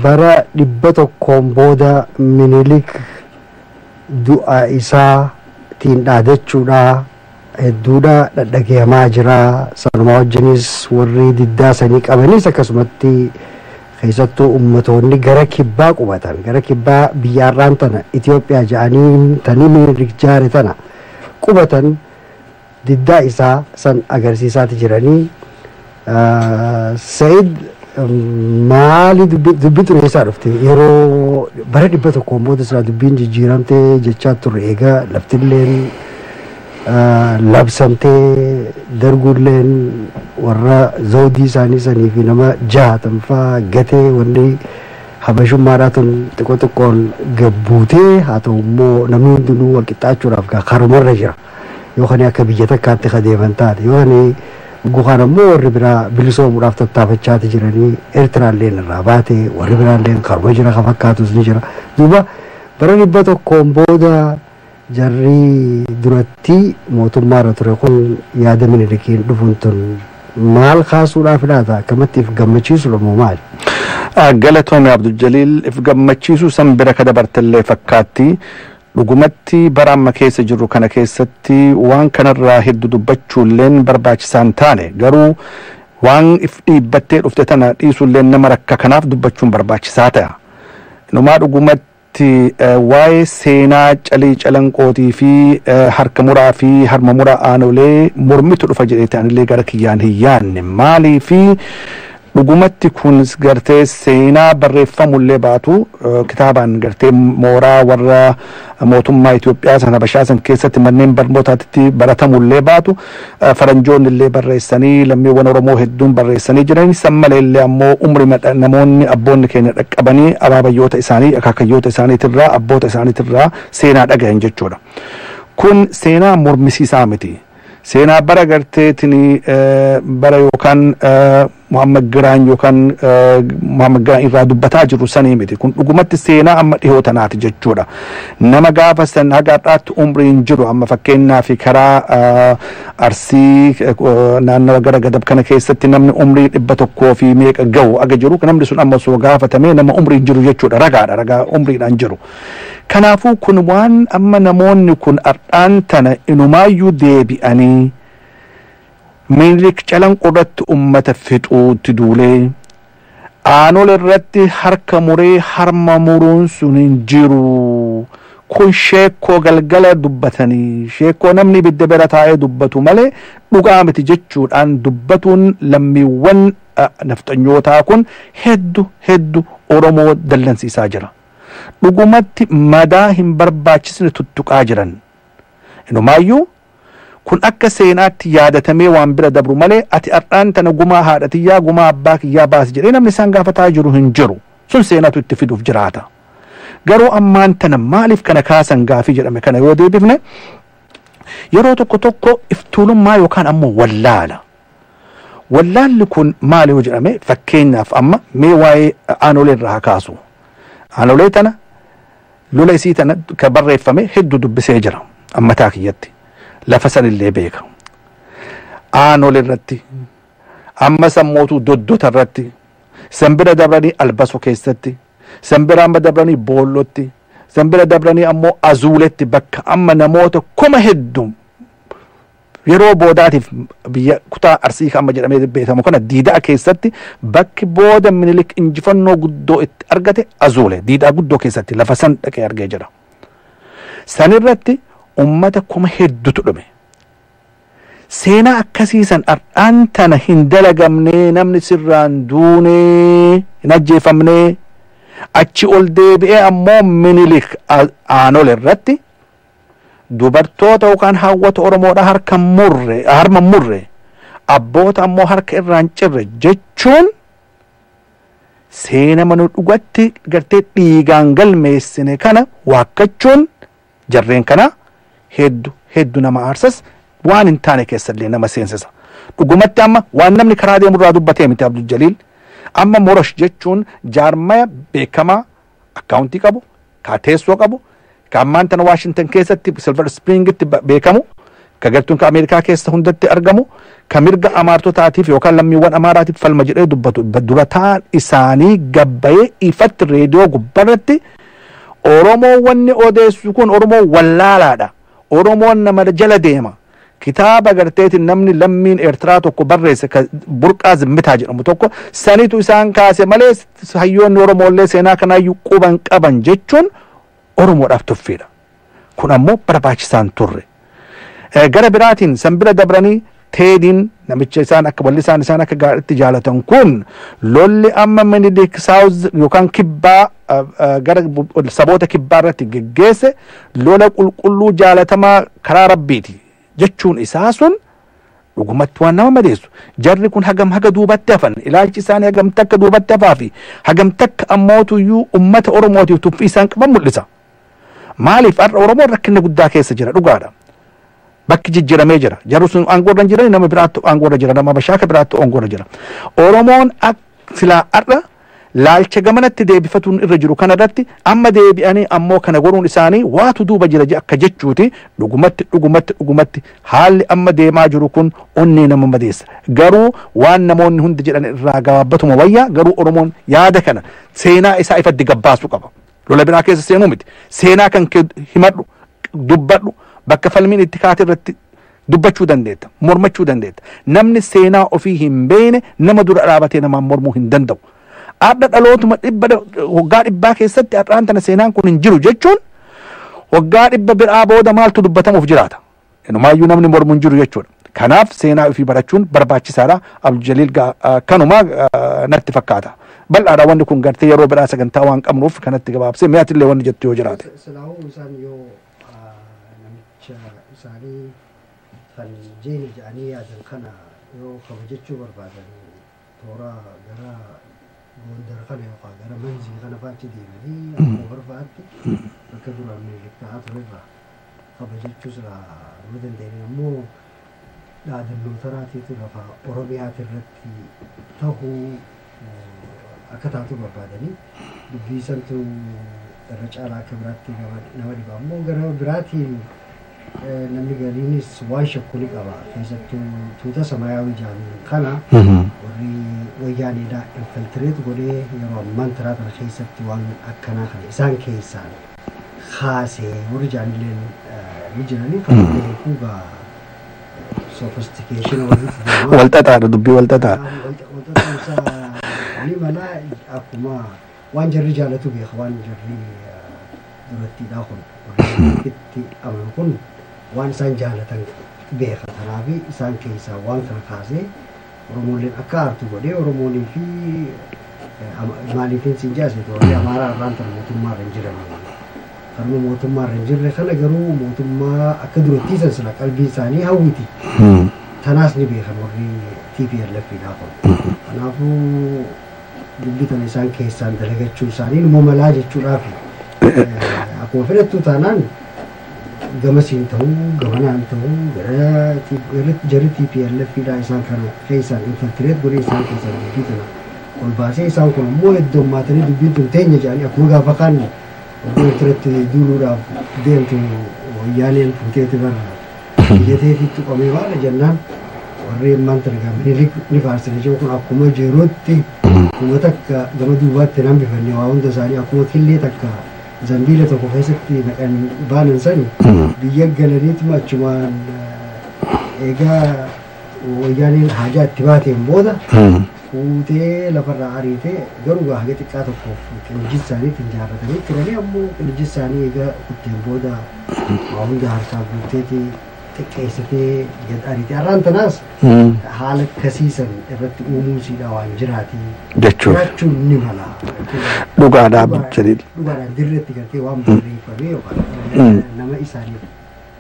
A: bara 100 booda Minilik du'a isaatiin dhaadachuudha hedduudha dhadhagayamaa jira. Sanuma wajjinis warri diddaa sanii qabanis akkasumatti keessattuu ummatoonni gara kibbaa qubatan, gara kibbaa biyya har'aan tana Itoophiyaa jedhanii tanii Minilik jaare tana qubatan diddaa isaa san agarsiisaati jiranii. Sa'id, maali dubbii xureessaa dhufte yeroo bara 100 booda silaa dubbiin jijjiiramtee jechaa turre, egaa laftilleen labsamtee darguulleen warra zawdii isaanii sanii fi nama 60 faa gatee, wanni habashummaadhaa tun xiqqoo xiqqoon gabbuutee, haa ta'u immoo namni hundinuu wal qixxaachuudhaaf karumarra jira yookaan akka biyya takkaatti kadeeman taate, yookaan gukaan ammoo warri biraa bilisoomuudhaaf tattaafachaati jiranii, Eertiraalleen irraa baate, warri biraalleen karuma jira ka fakkaatus ni jira. Duuba bara 100 booda jarri duratti mootummaarra ture kun yaada Minilikiin dhufuun tun maal kaasuudhaaf laata? Akkamatti if gammachiisudha moo maali?
B: Galatoome Abdul Jaliil, if gammachiisuu san bira ka dabartellee fakkaatti. Dhugumatti bara amma keessa jirru kana keessatti waan kanarraa hedduu dubbachuulleen barbaachisaa hin taane, garuu waan if dhiibbattee dhufte tana dhiisuulleen nama rakka, kanaaf dubbachuun barbaachisaa ta'a. Inumaa dhugumatti waa'ee seenaa calii calanqootii fi harka muraa fi harma muraa aanolee mormitu dhufa jedhee ta'anillee gara kiyyaan hin yaanne. Maalii fi dhugumatti kun gartee seenaa barreeffamullee baatu, kitaabaan gartee mooraa warra mootummaa Itoophiyaa sana Habashaa san keessatti manneen barnootaatti baratamullee baatu, faranjoonni illee barreessanii, lammiiwwan Oromoo hedduun barreessanii jiran. San malee ammoo umri namoonni abboonni keenya dhaqqabanii abaabayyoota isaanii, akaakayyoota isaaniitirraa, abboota isaaniitirraa seenaa dhagayan jechuudha. Kun seenaa mormisiisaa miti. Seenaa bara garteetiin bara yookaan Muhammad Giraan yookaan Muhammad Giraan irraa dubbataa jiru sanii miti. Kun dhugumatti seenaa amma dhihoo tanaati jechuudha. Nama gaafa san haga har'aatti umriin jiru, amma fakkeenyaa fi karaa Arsii naannawa gara Gadab kana keessatti namni umrii 100 fi meeqa gahu aga jiru, namni sun amma osoo gaafatamee nama umriin jiru jechuudha. Ragaadha, ragaa umriidhaan jiru. Kanaafuu kun waan amma namoonni kun har'aan tana inumaayyuu deebi'anii Minilik Calanqoo irratti ummata fixuutti duulee aanol irratti harka muree harma muruun sun hin jiru. Kun sheekoo galgala dubbatanii, sheekoo namni ibidda bira taa'ee dubbatu malee dhugaa miti jechuudhaan dubbatuun lammiiwwan nafxanyootaa kun heddu heddu Oromoo dallansiisaa jira. Dhugumatti madaa hin barbaachisne tuttuqaa jiran. Inumaayyuu kun akka seenaatti yaadatamee waan bira dabru malee, ati har'aan tana gumaa haadha tiyyaa, gumaa abbaa kiyyaa baasi jedhee namni isaan gaafataa jiru hin jiru. Sun seenaatu itti fiduuf jiraata. Garuu ammaan tana maaliif kana kaasan gaafii jedhame kana yoo deebifne, yeroo tokko tokko iftuulummaa yookaan ammoo wallaala. Wallaalli kun maali yoo jedhame, fakkeenyaaf amma mee waa'ee aanolee irraa haa kaasu. Aanolee tana lola isii tana ka barreeffame hedduu dubbisee jira ammataa kiyyatti. Lafa sanillee beeka. Aanolee irratti amma sammootuu doddota irratti, sanbira dabranii Albaso keessatti, sanbira amma dabranii Boollotti, sanbira dabranii ammoo Azuuletti, bakka amma namoota kuma hedduu yeroo boodaatiif biyya kutaa Arsii kan amma jedhamee beekamu kana Diidaa keessatti, bakki booda Minilik injifannoo guddoo itti argate Azuule Diidaa guddoo keessatti lafa san dhaqee argee jira. Sanirratti ummata kuma hedduutu dhume. Seenaa akkasii san har'aan tana hin dalagamnee, namni sirraan duunee hin ajjeefamnee, achi ol deebi'ee ammoo Minilik aanol irratti dubartoota yookaan hawwata Oromoodha harka murre, harma murre, abboota ammoo harka irraan cirre jechuun seena mana dhugatti gartee dhiigaan galmeessine kana waakkachuun jarreen kana heddu heddu nama aarsas, waan hin taane keessallee nama seensisa. Dhugumatti amma waan namni karaa deemu irraa dubbatee miti Abdul Jaliil. Amma Morosh jechuun jaarmaya beekamaa akkaawuntii qabu, ka teessoo qabu, ka ammaan tana Waashintan keessatti Silver Springitti beekamu, Ka gartuun ka Ameerikaa keessa hundatti argamu ka mirga amaartotaatiif yookaan lammiiwwan amaaraatiif falma jedhee dubbatu dura ta'an isaanii gabbayee ifatti reediyoo gubbarratti Oromoo wanni odeessu kun Oromoo wallaalaadha. Oromoon nama jala deema. Kitaaba garteetiin namni lammiin Eertiraa tokko barreesse ka burqaa zimmitaa jedhamu tokko sanitu isaan kaase malee hayyoonni Oromoollee seenaa kanaayyuu quban qaban jechuun Oromoodhaaf tuffiidha. Kun ammoo barbaachisaan turre. Gara biraatiin san bira dabranii Teediin namicha isaan akka wallisaan isaan akka gaariitti jaalatan kun lolli amma Minilik South yookaan kibbaa gara saboota kibbaa irratti geggeesse lola qulqulluu jaalatamaa karaa rabbiiti jechuun isaa sun dhugumatti waan nama madeessu. Jarri kun hagam haga duubatti hafan, ilaalchi isaanii hagam takka duubatti hafaa fi hagam takka ammootuyyuu ummata Oromootiif tuffii isaan qaban mul'isa. Maaliif har'a Oromoon rakkina guddaa keessa jira dhugaadha. Bakki jijjiiramee jira. Jarri sun aangoorra hin jiran, nama biraattu aangoorra jira, nama Habashaa biraattu aangoorra jira. Oromoon silaa har'a laalcha gamanatti deebifatuun irra jiru kanarratti amma deebi'anii ammoo kana godhuun isaanii waatu duuba jira akka jechuuti. Dhugumatti dhugumatti dhugumatti haalli amma deemaa jiru kun onnee nama madeessa. Garuu waan namoonni hundi jedhan irraa gabaabbatuma wayyaa, garuu Oromoon yaada kana seenaa isaa ifatti gabbaasuu qaba. Lola biraa keessa seenuu miti. Seenaa kan kee himadhu, dubbadhu, bakka falmiin itti kaate irratti dubbachuu dandeetta, mormachuu dandeetta. Namni seenaa ofii hin beekne nama dura dhaabatee namaan mormuu hin danda'u. Har'a dhalootuma dhibba waggaa dhibbaa keessatti har'aan tana seenaan kun hin jiru jechuun waggaa dhibba biraa booda maaltu dubbatamuuf jiraata? Inumaayyuu namni mormu hin jiru jechuudha. Kanaaf seenaa ofii barachuun barbaachisaadha. Abdul kanuma natti fakkaata. Bal'aadha wanni kun gartee yeroo biraa sagantaa waan qabnuuf kanatti gabaabsee mi'aatillee wanni jettu yoo jiraate.
A: Silaahuu isaan yoo namicha isaanii kan jeeni jedhanii yaadan kana yoo kabajachuu barbaadan toora gara Gondar kana yookaan gara Manzii kana fa'aatti deemanii akkuma barbaadde bakka duraan Minilik ta'aa turerraa kabajachuu silaa yoo dandeenye ammoo dhaadannoo taraatiitu lafa Oromiyaati irratti tahuu akka taatu barbaadanii dubbii santu irra caalaa akka biraatti nama dhiba. Ammoo gara biraatiin namni galiinis waan shakku ni qaba. Keessattuu tuuta samaayyaawii jedhamu kana warri wayyaaniidha infiltireet godhee yeroo ammaan taraa kana keessatti waan akkanaa kana isaan keessaan kaasee warri jaanilleen ni jiranii kan beekuu sophistication warri
B: Walxaxaadha dubbii walxaxaadha.
A: Walxaxaansaa ni mala akkuma waan jarri jaalatu beeka, waan jarri durattiidha kun warri itti amanu kun waan isaan jaalatan beeka. Kanaaf isaan keessaa waan kana kaasee Oromoolleen akka aartu godhee Oromoonii fi maaliifin siin jaase warri Amaaraa irraan tana mootummaa irra hin jiran. Karuma mootummaa irra hin jirre kana garuu mootummaa akka durattii san sila qalbii isaanii hawwiti. Tanaas ni beekan warri TPLF dha kun. Kanaafuu dubbii tana isaan keessaan dalagachuu isaanii numa malaa jechuudhaaf akkuma fedhattu taanaan gamasiin ta'uu gamanaan ta'uu gara jarri TPLF dha isaan kana keessaan infiltireet godhee isaan keessaan dubbii tana ol baasee isaan kun immoo heddummaatanii dubbiin tun teenya jedhanii akkuma gaafa kaan oggoo Eertiratti duuluudhaaf deemtu wayyaaneen fuuteeti bara biyya teetitti tuqamee baala jennaan warri ammaan tana gaa Minilik ni faarsine jiru kun akkuma jirutti akkuma takka gama duubaatti hin hambifanne waa hunda isaanii akkuma killee takka zambiila tokko keessatti naqan baanan sani biyya galaniituma achumaan egaa wayyaaneen haajaa itti baateen booda fuutee lafarraa ariitee garuu gaa haga xiqqaa tokkoof qinjii isaaniitiin ijaarratanii turanii ammoo qinjii isaanii egaa kutteen booda waa hunda harkaa guuteeti xiqqeessitee gad ariite. Har'aan tanaas haala akkasiisan irratti uumuun siidha waan jiraati.
B: Jechuuf.
A: Jiraachuun ni mala.
B: Dhugaadha Abdul Jaliil.
A: Dhugaadhaan dirreetti gartee waan barreeffamee yookaan nama isaaniif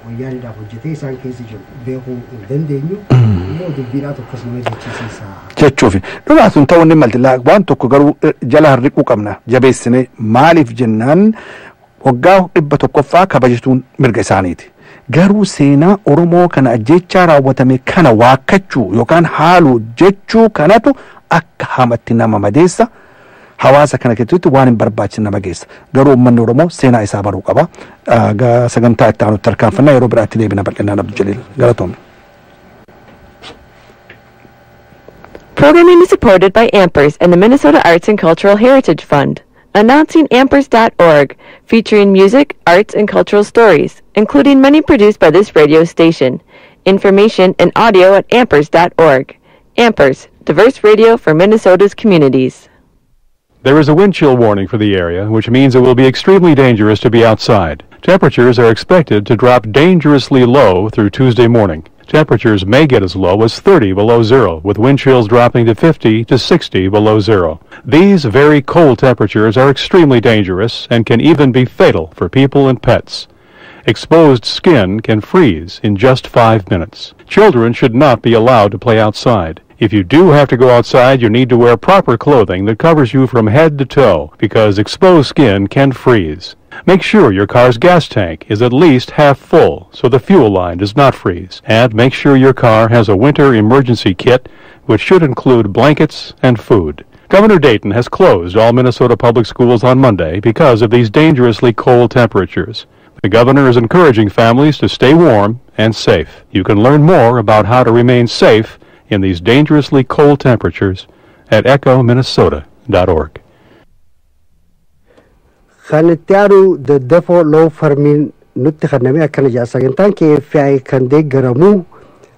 A: wayyaaniidhaaf hojjetee isaan keessa jiru beekuu hin dandeenyu immoo dubbiidhaa tokkos nama jechisiisa.
B: Jechuufi dhugaa sun ta'uu ni malti. Waan tokko garuu jala harriquu qabna jabeessine maaliif jennaan waggaa 100ffaa kabajatuun mirga isaaniiti. Garuu seenaa Oromoo kana ajjechaa raawwatame kana waakkachuu yookaan haaluu jechuu kanatu akka hamatti nama madeessa. Hawaasa kana keessatti waan hin barbaachisne nama geessa. Garuu uummanni Oromoo seenaa isaa baruu qaba. Sagantaa itti aanutti tarkaanfannaa yeroo biraatti deebina bal'inaan Abdul Jaliil. Galatoomne.
D: Programming is supported by Ampers and the Minnesota Arts and Cultural Heritage Fund. Announcing Ampers.org, featuring music, arts, and cultural stories, including many produced by this radio station. Information and audio at Ampers.org. Ampers, diverse radio for Minnesota's communities.
E: There is a wind chill warning for the area, which means it will be extremely dangerous to be outside. Temperatures are expected to drop dangerously low through Tuesday morning. Temperatures may get as low as 30 below zero, with wind chills dropping to 50 to 60 below zero. These very cold temperatures are extremely dangerous and can even be fatal for people and pets. Exposed skin can freeze in just 5 minutes. Children should not be allowed to play outside. If you do have to go outside, you need to wear proper clothing that covers you from head to toe because exposed skin can freeze. Make sure your car's gas tank is at least half full so the fuel line does not freeze. And make sure your car has a winter emergency kit, which should include blankets and food. Governor Dayton has closed all Minnesota public schools on Monday because of these dangerously cold temperatures. The governor is encouraging families to stay warm and safe. You can learn more about how to remain safe in these dangerously cold temperatures at echominnesota.org.
A: Kan itti aanu Daddafoo Law Firmiin nutti kenname akkana jedha. Sagantaan KFI kan deeggaramu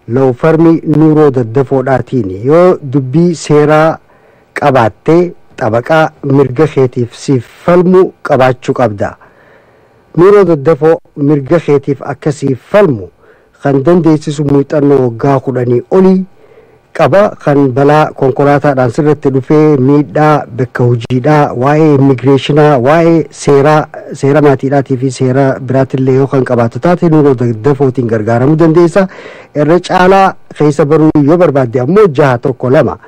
A: law firmii Nuuroo Daddafoodhaatiin. Yoo dubbii seeraa qabaattee xabaqaa mirga keetiif siif falmu qabaachuu qabda. Nuuroo Daddafoo mirga keetiif akka siif falmu kan dandeessisu muuxannoo waggaa 10 olii qaba. Kan balaa konkolaataadhaan sirratti dhufee miidhaa bakka hojiidhaa, waa'ee immigireeshinaa, waa'ee seeraa, seera maatiidhaatii fi seera biraatillee yoo kan qabaatu taate Nuuroo Daddafootiin gargaaramuu dandeessa. Irra caalaa keessa baruu yoo barbaadde ammoo 612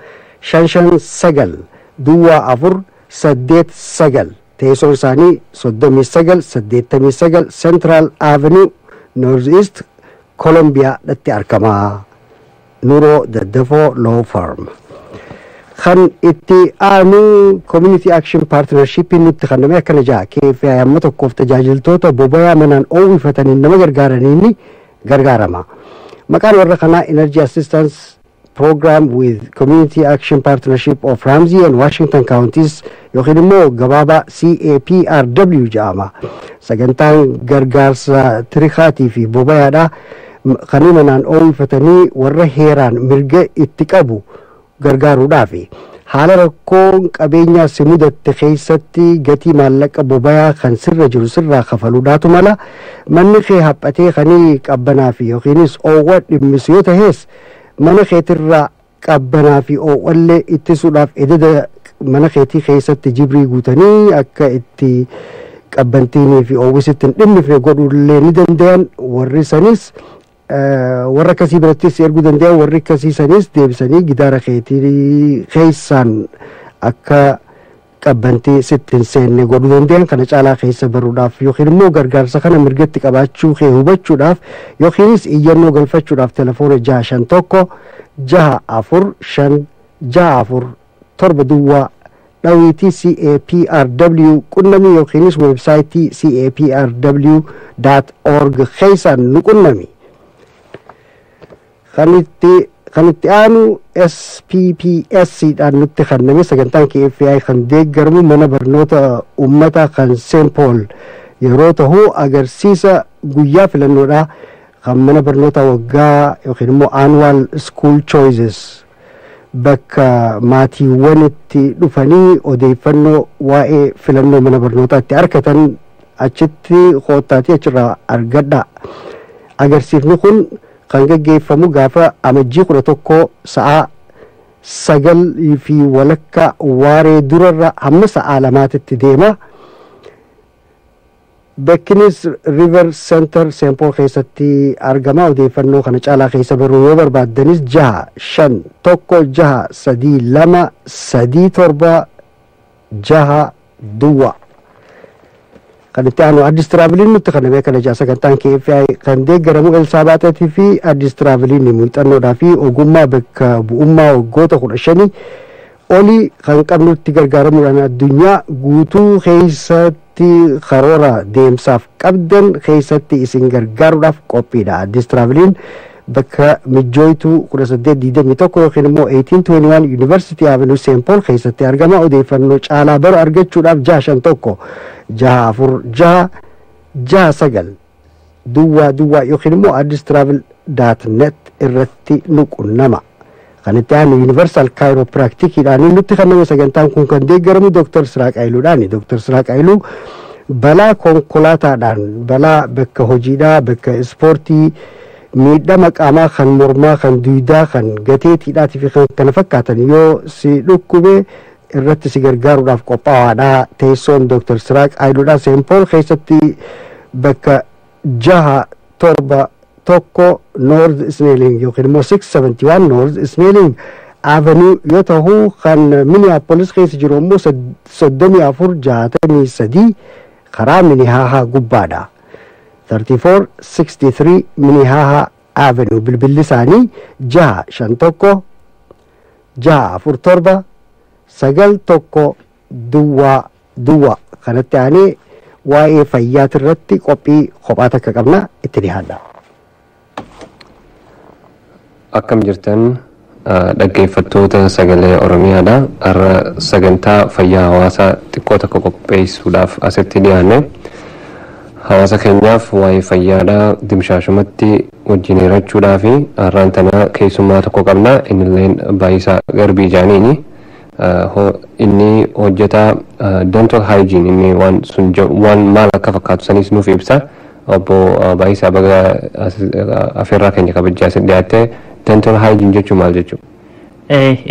A: 559 04 89. Teessoon isaanii 3989 Central Avenue North East Columbia dhatti argama. Nuuroo Daddafoo Law Firm. Kan itti aanu Community Action Partnership nutti kenname akkana ja'a. KFI amma tokkoof tajaajiltoota bobayaa manaan oowwifataniin nama gargaaraniin gargaarama. Maqaan warra kanaa Energy Assistance Program with Community Action Partnership of Ramsey and Washington Counties yookiin immoo gabaabaa CAPRW jedhama. Sagantaan gargaarsa tirikaatii fi bobayaadha. Kan manaan oowwifatanii warra heeraan mirga itti qabu gargaaruudhaafi. Haala rakkoon qabeenyaa si mudatte keessatti gatii maallaqa bobayaa kan sirra jiru sirraa kafaluudhaatu mala. Manni kee haphatee kanii qabbanaa fi yookiinis oowwa dhimmisu yoo tahes mana keetirraa qabbanaa fi oowwallee ittisuudhaaf ededa mana keetii keessatti jibrii guutanii akka itti qabbantiinii fi oowwisitti hin dhimmifne godhuullee ni danda'an. Warri sanis warra akkasii birattis erguu danda'an, warri akkasii sanis deebisanii gidaara keetii keessaan akka qabbantii sitti hin seenne godhuu danda'an. Kana caalaa keessa baruudhaaf yookiin immoo gargaarsa kana mirgatti qabaachuu kee hubachuudhaaf yookiinis iyyannoo galfachuudhaaf telefoona 651 645 647 duwwaa dhawiitii CAPRW qunnami yookiinis weebsaayitii caprw.org keessaan nu qunnami. Kan itti aanu SPPS dhaan nutti kenname. Sagantaan KFI kan deeggaramu mana barnoota uummataa kan St. Paul yeroo tahu agarsiisa guyyaa filannoodha kan mana barnoota waggaa yookiin immoo annual school choices bakka maatiiwwan itti dhufanii odeeffannoo waa'ee filannoo mana barnootaa itti argatan achitti koottaatii achirraa argadha. Agarsiifni kun kan gaggeeffamu gaafa amajjii 11 sa'a 9:15 waaree durarra hamma sa'a 2tti deema. Bakkinis River Center St. Paul keessatti argama. Odeeffannoo kana caalaa keessa baruu yoo barbaaddanis 6 5 1 6 3 2 3 7 6 duwwaa. Kan itti aanu Addis Traaveliin nutti kenname kana ja'a. Sagantaan KFI kan deeggaramu Elsaa Baateetii fi Addis Traaveliin muuxannoodhaa fi ogummaa bakka bu'ummaa waggoota 15 Olii kan qabnutti gargaaramuudhaan addunyaa guutuu keessatti karoora deemsaaf qabdan keessatti isin gargaaruudhaaf qophiidha. Addis Tiraaviliin bakka mijjooytuu 1821 yookiin immoo 1821 University Avenue, St. Paul keessatti argama. Odeeffannoo caalaa baru argachuudhaaf 651 646 69 00 yookiin immoo addistravel.net irratti nu qunnama. Kan itti aanu Universal Chiropracticiidhaan nutti kenname. Sagantaan kun kan deeggaramu Dr. Siraaq Ayiluudhaani. Dr. Siraaq Ayiluu balaa konkolaataadhaan, balaa bakka hojiidhaa, bakka ispoortii, miidhama qaamaa kan mormaa, kan duudaa, kan gateetiidhaatii fi kan kana fakkaatan yoo si dhukkube irratti si gargaaruudhaaf qophaa'aadha. Teessoon Dr. Siraaq Ayiluudhaa St. Paul keessatti bakka 671 North Snelling yookiin immoo 671 North Snelling Avenue yoo ta'u, kan Minneapolis keessa jiru immoo 3463 karaa Minnehaha gubbaadha. 3463 Minnehaha Avenue. Bilbilli isaanii 651 647 9100. Kanatti aanee waa'ee fayyaati irratti qophii kophaa takka qabna, itti dhiyaadha.
F: Akkam jirtan, dhaggeeffattoota Sagalee Oromiyaadha. Har'a sagantaa fayyaa hawaasaa xiqqoo tokko qopheessuudhaaf asitti dhiyaanne. Hawaasa keenyaaf waa'ee fayyaadhaa dimshaashumatti wajjin hirachuudhaa fi har'aan tana keessummaa tokko qabna. Innilleen Baay'isaa Garbii Jaaniini. Inni hojjetaa dental hygiene. Inni waan sun waan maal akka fakkaatu sanis nuuf ibsa. Obbo Baay'isaa, baga afeerraa keenya kabajaa asitti dhiyaatte. Dental hygiene jechuun maal jechuudha?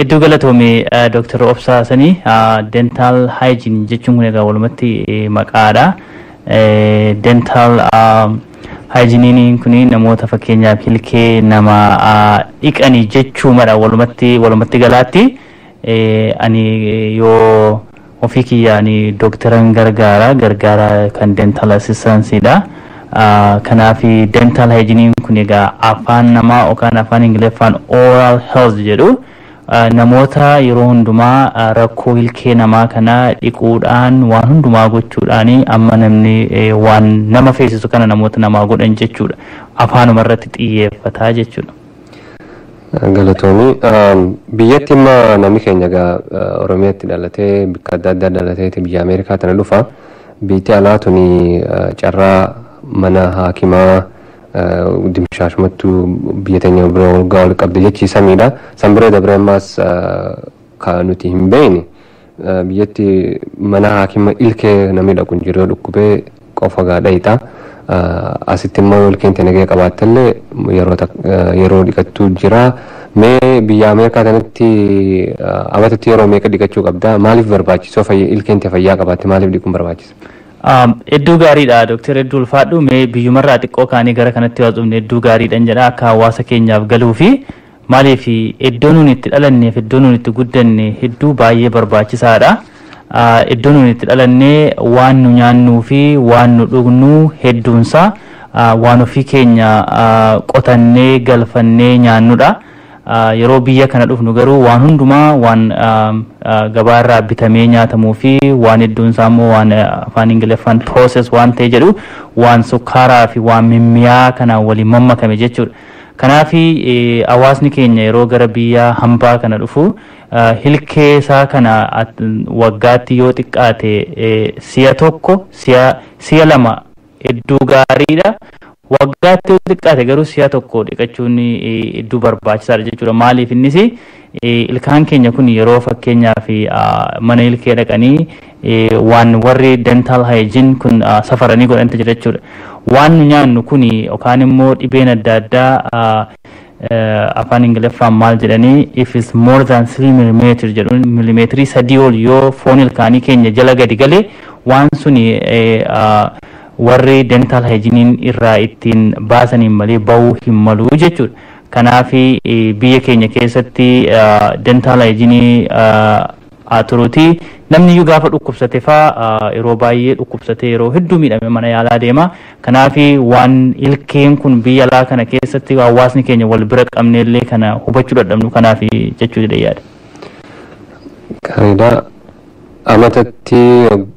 G: Iddoo galatoome, Dr. Obsaa sanii. Dental hygiene jechuun kun egaa walumatti maqaadha. Dental hygiene kun namoota fakkeenyaaf ilkee nama dhiqanii jechuumadha walumatti galaatti. Ani yoo ofii kiyya ani dooktaran gargaara kan dental assistanceedha. Kanaaf dental hygiene kun egaa afaan namaa yookaan afaan Ingiliffaan oral health jedhu, namoota yeroo hundumaa rakkoo ilkee namaa kana dhiquudhaan, waan hundumaa gochuudhaan, amma namni waan nama feesisu kana namoota namaa godhan jechuudha. Afaanuma irratti xiyyeeffataa jechuudha.
F: Galatoomii. Biyyatti immoo namni keenya egaa Oromiyaatti dhalatee, bakka adda addaa dhalateeti biyya Ameerikaa tana dhufa. Biyyi alaa tuni carraa mana haakimaa dimshaashumattuu biyya teenya bira waggaa wal qabde jechi samiidha. San bira dabree ammaas ka nuti hin beekne, biyyatti mana haakima ilkee namni dhaqu hin jiru, yoo dhukkubee qofa gaadha. Asitti immoo ilkeen nagaya qabaattellee yeroo dhiqattuu jira. Mee biyya Ameerikaa kanatti amatatti yeroo meeqa dhiqachuu qabda? Maaliif barbaachisoo ilkeen fayyaa qabaatte maaliif dhiquun barbaachisa?
G: Hedduu gaariidha, Dooktar, hedduu ulfaadhu. Mee biyyumarraa xiqqoo kaanii gara kanatti waa dhufne, hedduu gaariidhan jedha, akka hawaasa keenyaaf galuu fi maaliif iddoo nuun itti dhalanneef iddoo nuun itti guddanne hedduu baay'ee barbaachisaadha. Iddoo nuun itti dhalanne waan nu nyaannuu fi waan nu dhugnu hedduunsaa waan ofii keenya qotannee galfannee nyaannudha. Yeroo biyya kana dhufnu garuu waan hundumaa waan gabaarraa bitamee nyaatamuu fi waan hedduun isaa immoo waan afaan Ingiliffaan process waan ta'e jedhu, waan sukkaaraa fi waan mimmi'aa kanaan waliin mammakame jechuudha. Kanaaf hawaasni keenya yeroo gara biyya hambaa kana dhufu ilkee isaa kana waggaatti yoo xiqqaate si'a tokko, si'a lama hedduu gaariidha. Waggaatti yoo xiqqaate garuu si'a tokko dhiqachuun hedduu barbaachisaadha jechuudha. Maaliif innis ilkaan keenya kun yeroo fakkeenyaaf mana ilkee dhaqanii waan warri dental hygiene kun safaranii godhantu jira jechuudha. Waan nu nyaannu kun yookaan immoo dhibeen adda addaa afaan Ingiliffaan maal jedhanii, if is more than 3 millimeter jedhu, millimeetirii 3 ol yoo foon ilkaanii keenya jala gadi galee, waan suni warri dental hygiene irraa ittiin baasaniin malee bahuu hin malu jechuudha. Kanaaf biyya keenya keessatti dental hygiene haa turuuti, namni iyyuu gaafa dhukkubsate faa, yeroo baay'ee dhukkubsatee yeroo hedduu miidhame mana yaalaa deema. Kanaaf waan ilkeen kun biyya alaa kana keessatti hawaasni keenya wal bira qabne illee kana hubachuu dadhabnu kanaaf jechuu jedhee yaada.
F: Gaariidha. Amatatti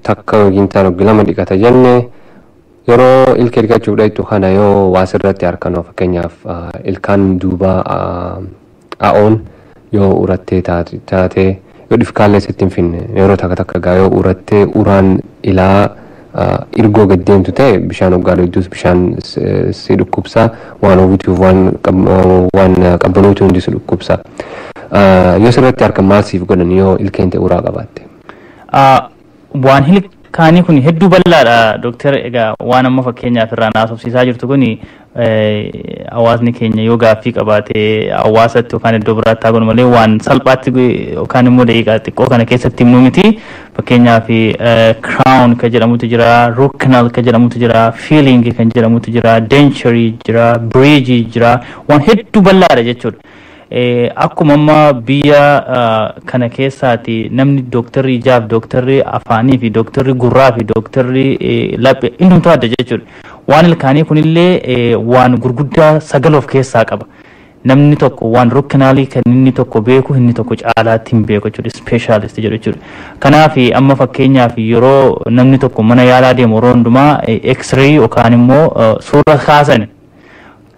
F: takka yookiin taan waggaa 2 dhiqata jenne yeroo ilkee dhiqachuuf dhaqxu kana yoo waa sirratti harkanoo fakkeenyaaf ilkaan duubaa a'oon yoo urattee taate yoo dhifkaallee sitti hin finne yeroo takka takka gaa yoo urattee uraan ilaa irgoo gad deemtu ta'e bishaan waggaa hedduus bishaan si dhukkubsa waan hawwituuf waan qabbanootu hundi si dhukkubsa. Yoo sirratti harka maal siif godhan yoo ilkeen ta'e uraa qabaatte?
G: Waan ilkaanii kun hedduu bal'aadha dooktar. Egaa waan amma fakkeenyaaf irraa naasofsiisaa jirtu kun hawaasni keenya yoo gaaffii qabaate hawaasatti yookaan iddoo biraatti haa godhu malee waan salphaatti yookaan immoo daqiiqaa xiqqoo kana keessatti himnu miti. Fakkeenyaaf crown kan jedhamutu jira, root canal kan jedhamutu jira, filling kan jedhamutu jira, denture jira, bridge jira, waan hedduu bal'aadha jechuudha. Akkuma amma biyya kana keessaati namni dooktarri ijaaf, dooktarri afaanii fi dooktarri gurraa fi dooktarri laphee hundumtuu adda jechuudha. Waan ilkaanii kunillee waan gurguddaa 9 of keessaa qaba. Namni tokko waan root canalii kan inni tokko beeku inni tokko caalaatti hin beeku jechuudha. Specialist jedhu jechuudha. Kanaaf amma fakkeenyaaf yeroo namni tokko mana yaalaa deemu yeroo hundumaa x-ray yookaan immoo suura kaasan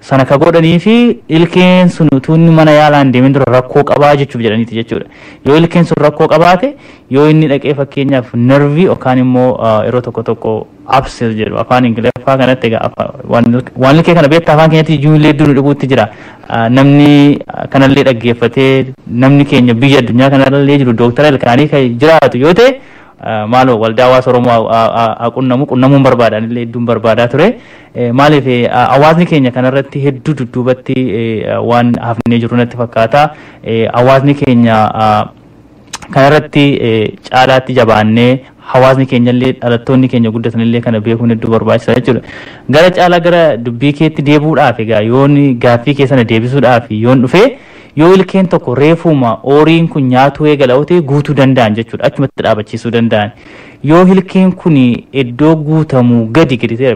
G: sana ka godhanii fi ilkeen sun utuu inni mana yaalaa hin deemin dura rakkoo qabaa jechuuf jedhaniiti jechuudha. Yoo ilkeen sun rakkoo qabaate yoo inni dhaqee fakkeenyaaf nervii yookaan immoo yeroo tokko tokko abscess jedhu afaan Ingiliffaa kanatti egaa waan ilkee kana beektaa afaan keenyatti ijoollee hedduu nu dhibuutti jira. Namni kanallee dhaggeeffatee namni keenya biyya addunyaa kanallee jiru dooktara ilkaanii kan jiraatu yoo ta'e maaloo waldaa hawaasa Oromoo haa qunnamu qunnamuun barbaadan illee hedduun barbaadaa ture. Maaliif hawaasni keenya kanarratti hedduu dudduubatti waan hafnee jiru natti fakkaata. Hawaasni keenya kanarratti caalaatti jabaannee hawaasni keenya illee dhalattoonni keenya guddatan illee kana beekuun hedduu barbaachisaa jechuudha. Gara caalaa gara dubbii keetti deebi'uudhaaf egaa yoon gaaffii kee sana deebisuudhaaf yoon dhufee yoo ilkeen tokko reefuma ooriin kun nyaatuu eegala yoo ta'e guutuu danda'an jechuudha. Achumatti dhaabachiisuu danda'an. Yoo ilkeen kun iddoo guutamuu gadi gadi ta'e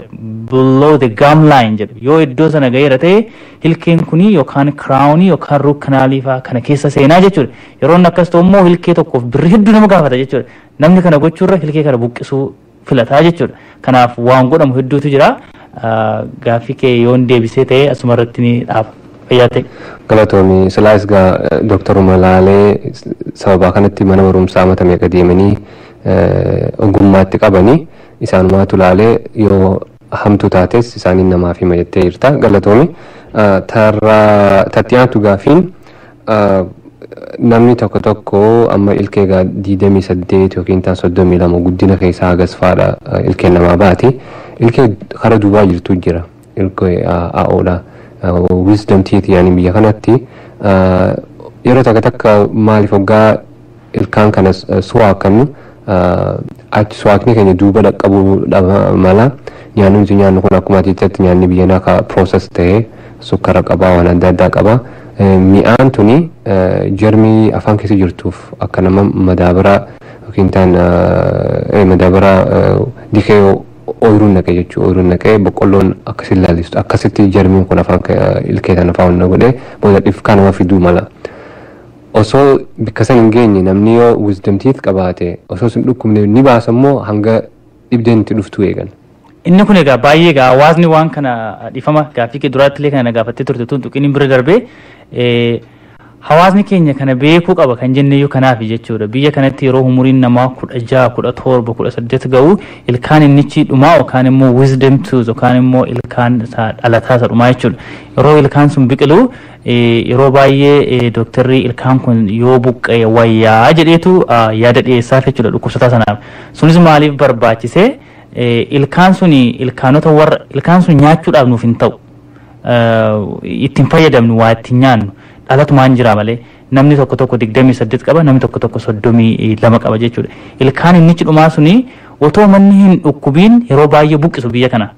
G: below the gum line jedhu yoo iddoo sana ga'eera ta'e ilkeen kun yookaan crownii yookaan root canalii fa'aa kana keessa seenaa jechuudha. Yeroo inni akkas ta'u immoo ilkee tokkoof birrii hedduu nama gaafata jechuudha. Namni kana gochuurra ilkee kana buqqisuu filataa jechuudha. Kanaaf waan godhamu hedduutu jira. Gaaffii kee yoon deebisee ta'e asuma irratti ni dhaaba. Fayyaa ta'e.
F: Galatoomii silaas gaa dooktaruma laalee sababaa kanatti mana barumsaa amata meeqa deemanii ogummaatti qabanii isaanumaatu laalee yoo hamtuu taates isaaniin namaaf hima jettee jirta. Galatoomii tatti aantu gaafiin namni tokko tokko amma ilkee gaa 28 yookiin taan 32 guddina keessaa hagas faadha ilkeen namaa baati. Ilkee kara duubaa jirtu jira. Ilkee AOdha. Wisdom teeth yaani biyya kanatti yeroo takka takka maaliif hoggaa ilkaan kana suwaakkannu achi suwaakni keenya duuba dhaqqabuu mala nyaanni nuti nyaannu kun akkuma atiitti nyaanni biyya naa process ta'ee sukkara qabaa waan adda addaa qabaa. Mi'aan tuni jarmii afaan keessa jirtuuf akka nama madaabaraa yookiin taan madaabaraa dikee ooyiruun naqee jechuudha. Ooyiruun naqee boqqolloon akkasitti laallistu akkasitti jarmiin kun afaan ilkee sana afaan hunda godhee booda dhifkaa nama fiduu mala. Osoo bikka san hin geenye namni yoo wisdom teeth qabaate osoo sin dhukkubne ni baasa immoo hanga dhibdeen itti dhuftu eegan.
G: Inni kun egaa baay'ee egaa hawaasni waan kana dhiifama gaaffii kee duraatti illee kana gaafattee turte tun tuqiniin bira darbee hawaasni keenya kana beekuu qaba kan jenneyyuu kanaaf jechuudha. Biyya kanatti yeroo umuriin namaa 16, 17, 18 ga'u ilkaan innichi dhumaa yookaan immoo wisdom tooth yookaan immoo ilkaan isaa dhalataa isa dhumaa jechuudha. Yeroo ilkaan sun biqilu yeroo baay'ee dooktarri ilkaan kun yoo buqqa'e wayyaa jedheetu yaada dhiyeessaaf jechuudha dhukkubsataa sanaaf. Sunis maaliif barbaachisee ilkaan sun ilkaanota warra ilkaan sun nyaachuudhaaf nuuf hin ta'u. Ittiin fayyadamnu waa ittiin nyaannu dhalatumaan jira malee namni tokko tokko 28 qaba namni tokko tokko 32 qaba jechuudha. Ilkaan innichi dhumaa suni otoo manni hin dhukkubiin yeroo baay'ee buqqisu biyya kana.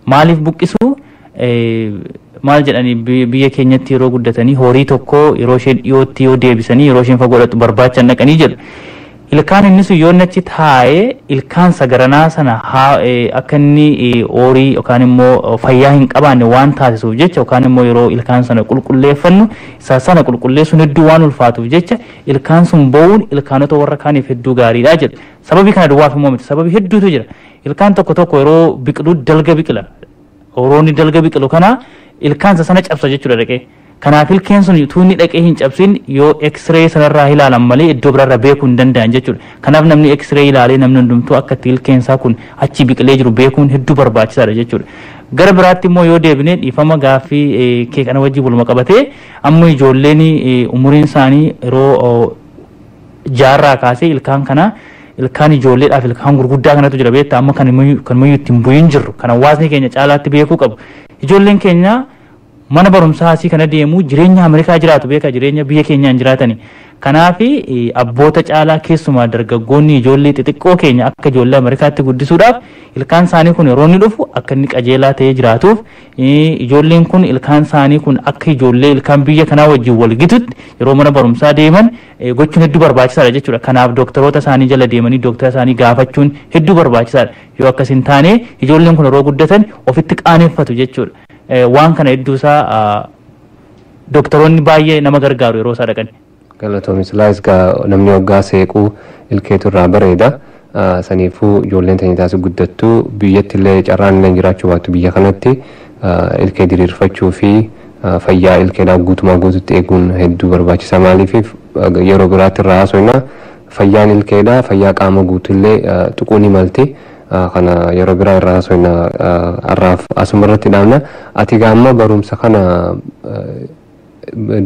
G: Maaliif buqqisu? Maal jedhanii biyya keenyatti yeroo guddatanii horii tokko yeroo isheen dhiyootti yoo deebisanii yeroo isheen fagoo dhaqxu barbaachan dhaqanii jedhu. Ilkaan inni sun yoo inni achi taa'ee ilkaan sagaranaa sana akka inni oorii yookaan immoo fayyaa hin qabaanne waan taasisuuf jecha, yookaan immoo yeroo ilkaan sana qulqulleeffannu isa sana qulqulleessuun hedduu waan ulfaatuuf jecha, ilkaan sun ba'uun ilkaanota warra kaaniif hedduu gaariidha jedhu. Sababii kana duwwaaf immoo miti, sababii hedduutu jira. Ilkaan tokko tokko yeroo biqilu dalga biqila. Yeroo inni dalga biqilu kana ilkaansa sana cabsa jechuudha dhaqee. Kanaaf ilkeen sun utuu inni dhaqee hin cabsin yoo X-ray sanarraa ilaalan malee iddoo biraarraa beekuu hin danda'an jechuudha. Kanaaf namni X-ray ilaalee namni hundumtuu akka itti ilkeen isaa kun achi biqilee jiru beekuun hedduu barbaachisaadha jechuudha. Gara biraatti immoo yoo deebine, dhiifama, gaaffii kee kana wajjin waluma qabatee, amma ijoolleen umuriin isaanii yeroo 6rraa kaasee ilkaan kana, ilkaan ijoolleedhaaf ilkaan gurguddaa kanatu jira beektaa, amma kan muyyuu ittiin bu'in jirru kan hawaasni keenya caalaatti beekuu qabu. Ijoolleen keenya mana barumsaa asii kana deemu, jireenya Ameerikaa jiraatu beeka, jireenya biyya keenyaan jiraatani. Kanaaf abboota caalaa keessumaa dargaggoonni ijoollee xixiqqoo keenya akka ijoollee Ameerikaatti guddisuudhaaf ilkaan isaanii kun yeroo inni dhufu akka inni qajeelaa ta'ee jiraatuuf, ijoolleen kun ilkaan isaanii kun akka ijoollee ilkaan biyya kanaa wajjin wal gitutti yeroo mana barumsaa deeman gochuun hedduu barbaachisaadha jechuudha. Kanaaf dooktaroota isaanii jala deemanii dooktara isaanii gaafachuun hedduu barbaachisaadha. Yoo akkas hin taane ijoolleen kun yeroo guddatan ofitti qaaneffatu jechuudha. Waan kana hedduu isaa doktoroonni baay'ee nama gargaaru yeroo isaa dhaqan.
F: Galatoomi. Silaayis gaa namni waggaa seequu ilkeetu irraa bareeda. Saniifuu ijoolleen teenya taasisu guddattuu biyyatti illee carraan illee jiraachuu baattu, biyya kanatti ilkee diriirfachuu fi fayyaa ilkeedhaa guutumaa guututti eeguun hedduu barbaachisaa. Maaliif, yeroo biraatti irraa haasofna, fayyaan ilkeedhaa fayyaa qaama guutuullee tuquu ni malti. Kana yeroo biraa irraa haasofna, har'aaf asuma irratti dhaabna. Ati gaamma barumsa kana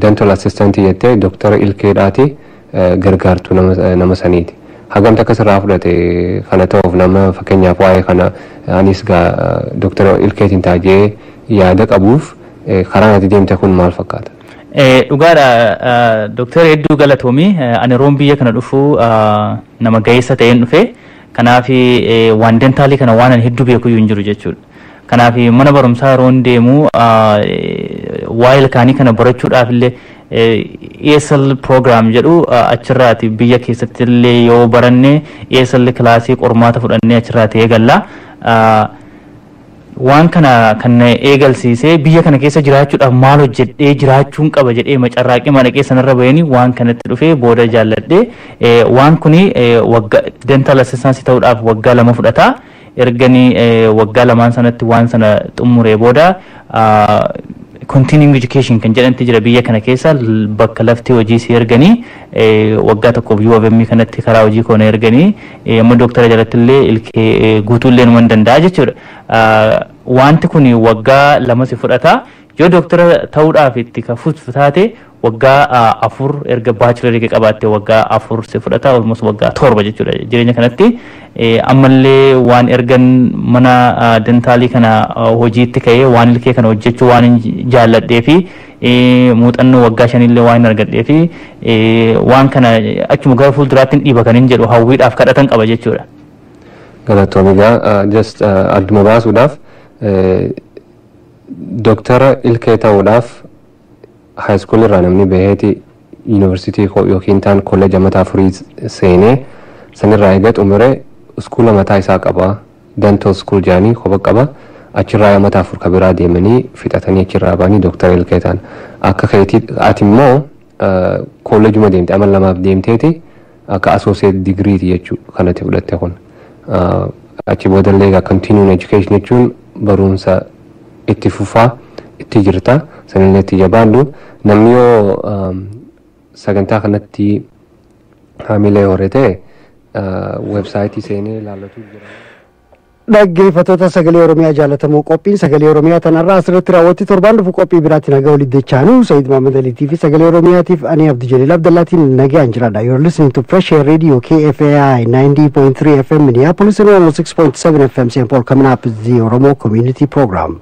F: dental assistant jettee doktara ilkeedhaati gargaartuu nama saniiti. Hagamta akkas irraa fudhate kana ta'uuf? Nama fakkeenyaaf waa'ee kana anis gaa doktara ilkeetiin taajee yaada qabuuf, karaan ati deemte kun maal fakkaata?
G: Dhugaadha, doktara, hedduu galatoomii. Ani yeroon biyya kana dhufu nama ga'eessa ta'een dhufe. Kanaaf waan dentalii kana waan ani hedduu beeku hin jiru jechuudha. Kanaaf mana barumsaa yeroon deemu waa'ee ilkaanii kana barachuudhaaf illee ESL program jedhu achirraati biyya keessatti illee yoo baranne ESL classii qormaata fudhannee achirraati eegalla. Waan kana kan eegalsiisee biyya kana keessa jiraachuudhaaf maal hojjedhee jiraachuun qaba jedhee macarraaqii madaqee sanarra bahanii waan kanatti dhufee booda jaalladhee. Waan kuni waggaa dental assistance ta'uudhaaf waggaa 2 fudhata. Erganii waggaa lamaan sanatti waan sana xumuree booda continuing education kan jedhamti jira biyya kana keessa, bakka lafti hojii si erganii waggaa tokkoof U of M kanatti karaa hojii koona erganii amma dooktara jalatti illee ilkee guutuu illee numa danda'a jechuudha. Wanti kun waggaa 2 si fudhata. Yoo dooktara ta'uudhaaf itti kafuuf taate waggaa 4, erga bachelorii qabaatte waggaa 4 si fudhata, almost waggaa 7 jechuudha jireenya kanatti. Ammallee waan ergan mana dentalii kana hojiitti ka'ee waan ilkee kana hojjechuu waan jaalladhee fi muuxannoo waggaa 5illee waan argadhee fi waan kana achuma gara fuulduraatti dhiiba kan hin jedhu hawwiidhaaf kadhatan qaba jechuudha.
F: Galatoom. Egaa just adduma baasuudhaaf, dooktara ilkee ta'uudhaaf high school irraa namni baheeti yuunivarsiitii yookiin taan kolleeja mataa afurii seenee sanirraa eega xumure iskuula mataa isaa qaba, dental school jedhanii kopha qaba, achirraa mataa 4 ka biraa deemanii fixatanii achirraa ba'anii dooktara ilkee ta'an. Akka keetii ati immoo kolleejuma deemte, ama lamaaf deemteeti akka associate degreeti jechuu kanatti fudhatte kun. Achi boodallee egaa continuing education jechuun barumsa itti fufaa itti jirta, sanillee itti jabaadhu. Namni yoo sagantaa kanatti haamilee hore ta'e websiteii seenee ilaallatu jira.
A: Dhaggeeffattoota Sagalee Oromiyaa jaallatamoo, qophiin Sagalee Oromiyaa tanarraa asirratti raawwatti. Torbaan dhufu qophii biraatti nagaa walitti dechaanuu Sa'iid Mahamad Aliitii fi Sagalee Oromiyaatiif ani Abdi Jalil Abdallaatiin nagaan jiraadha. You're listening to Fresh Air Radio KFAI 90.3 FM Minneapolis and 106.7 FM St. Paul. Coming up is the Oromo Community Program.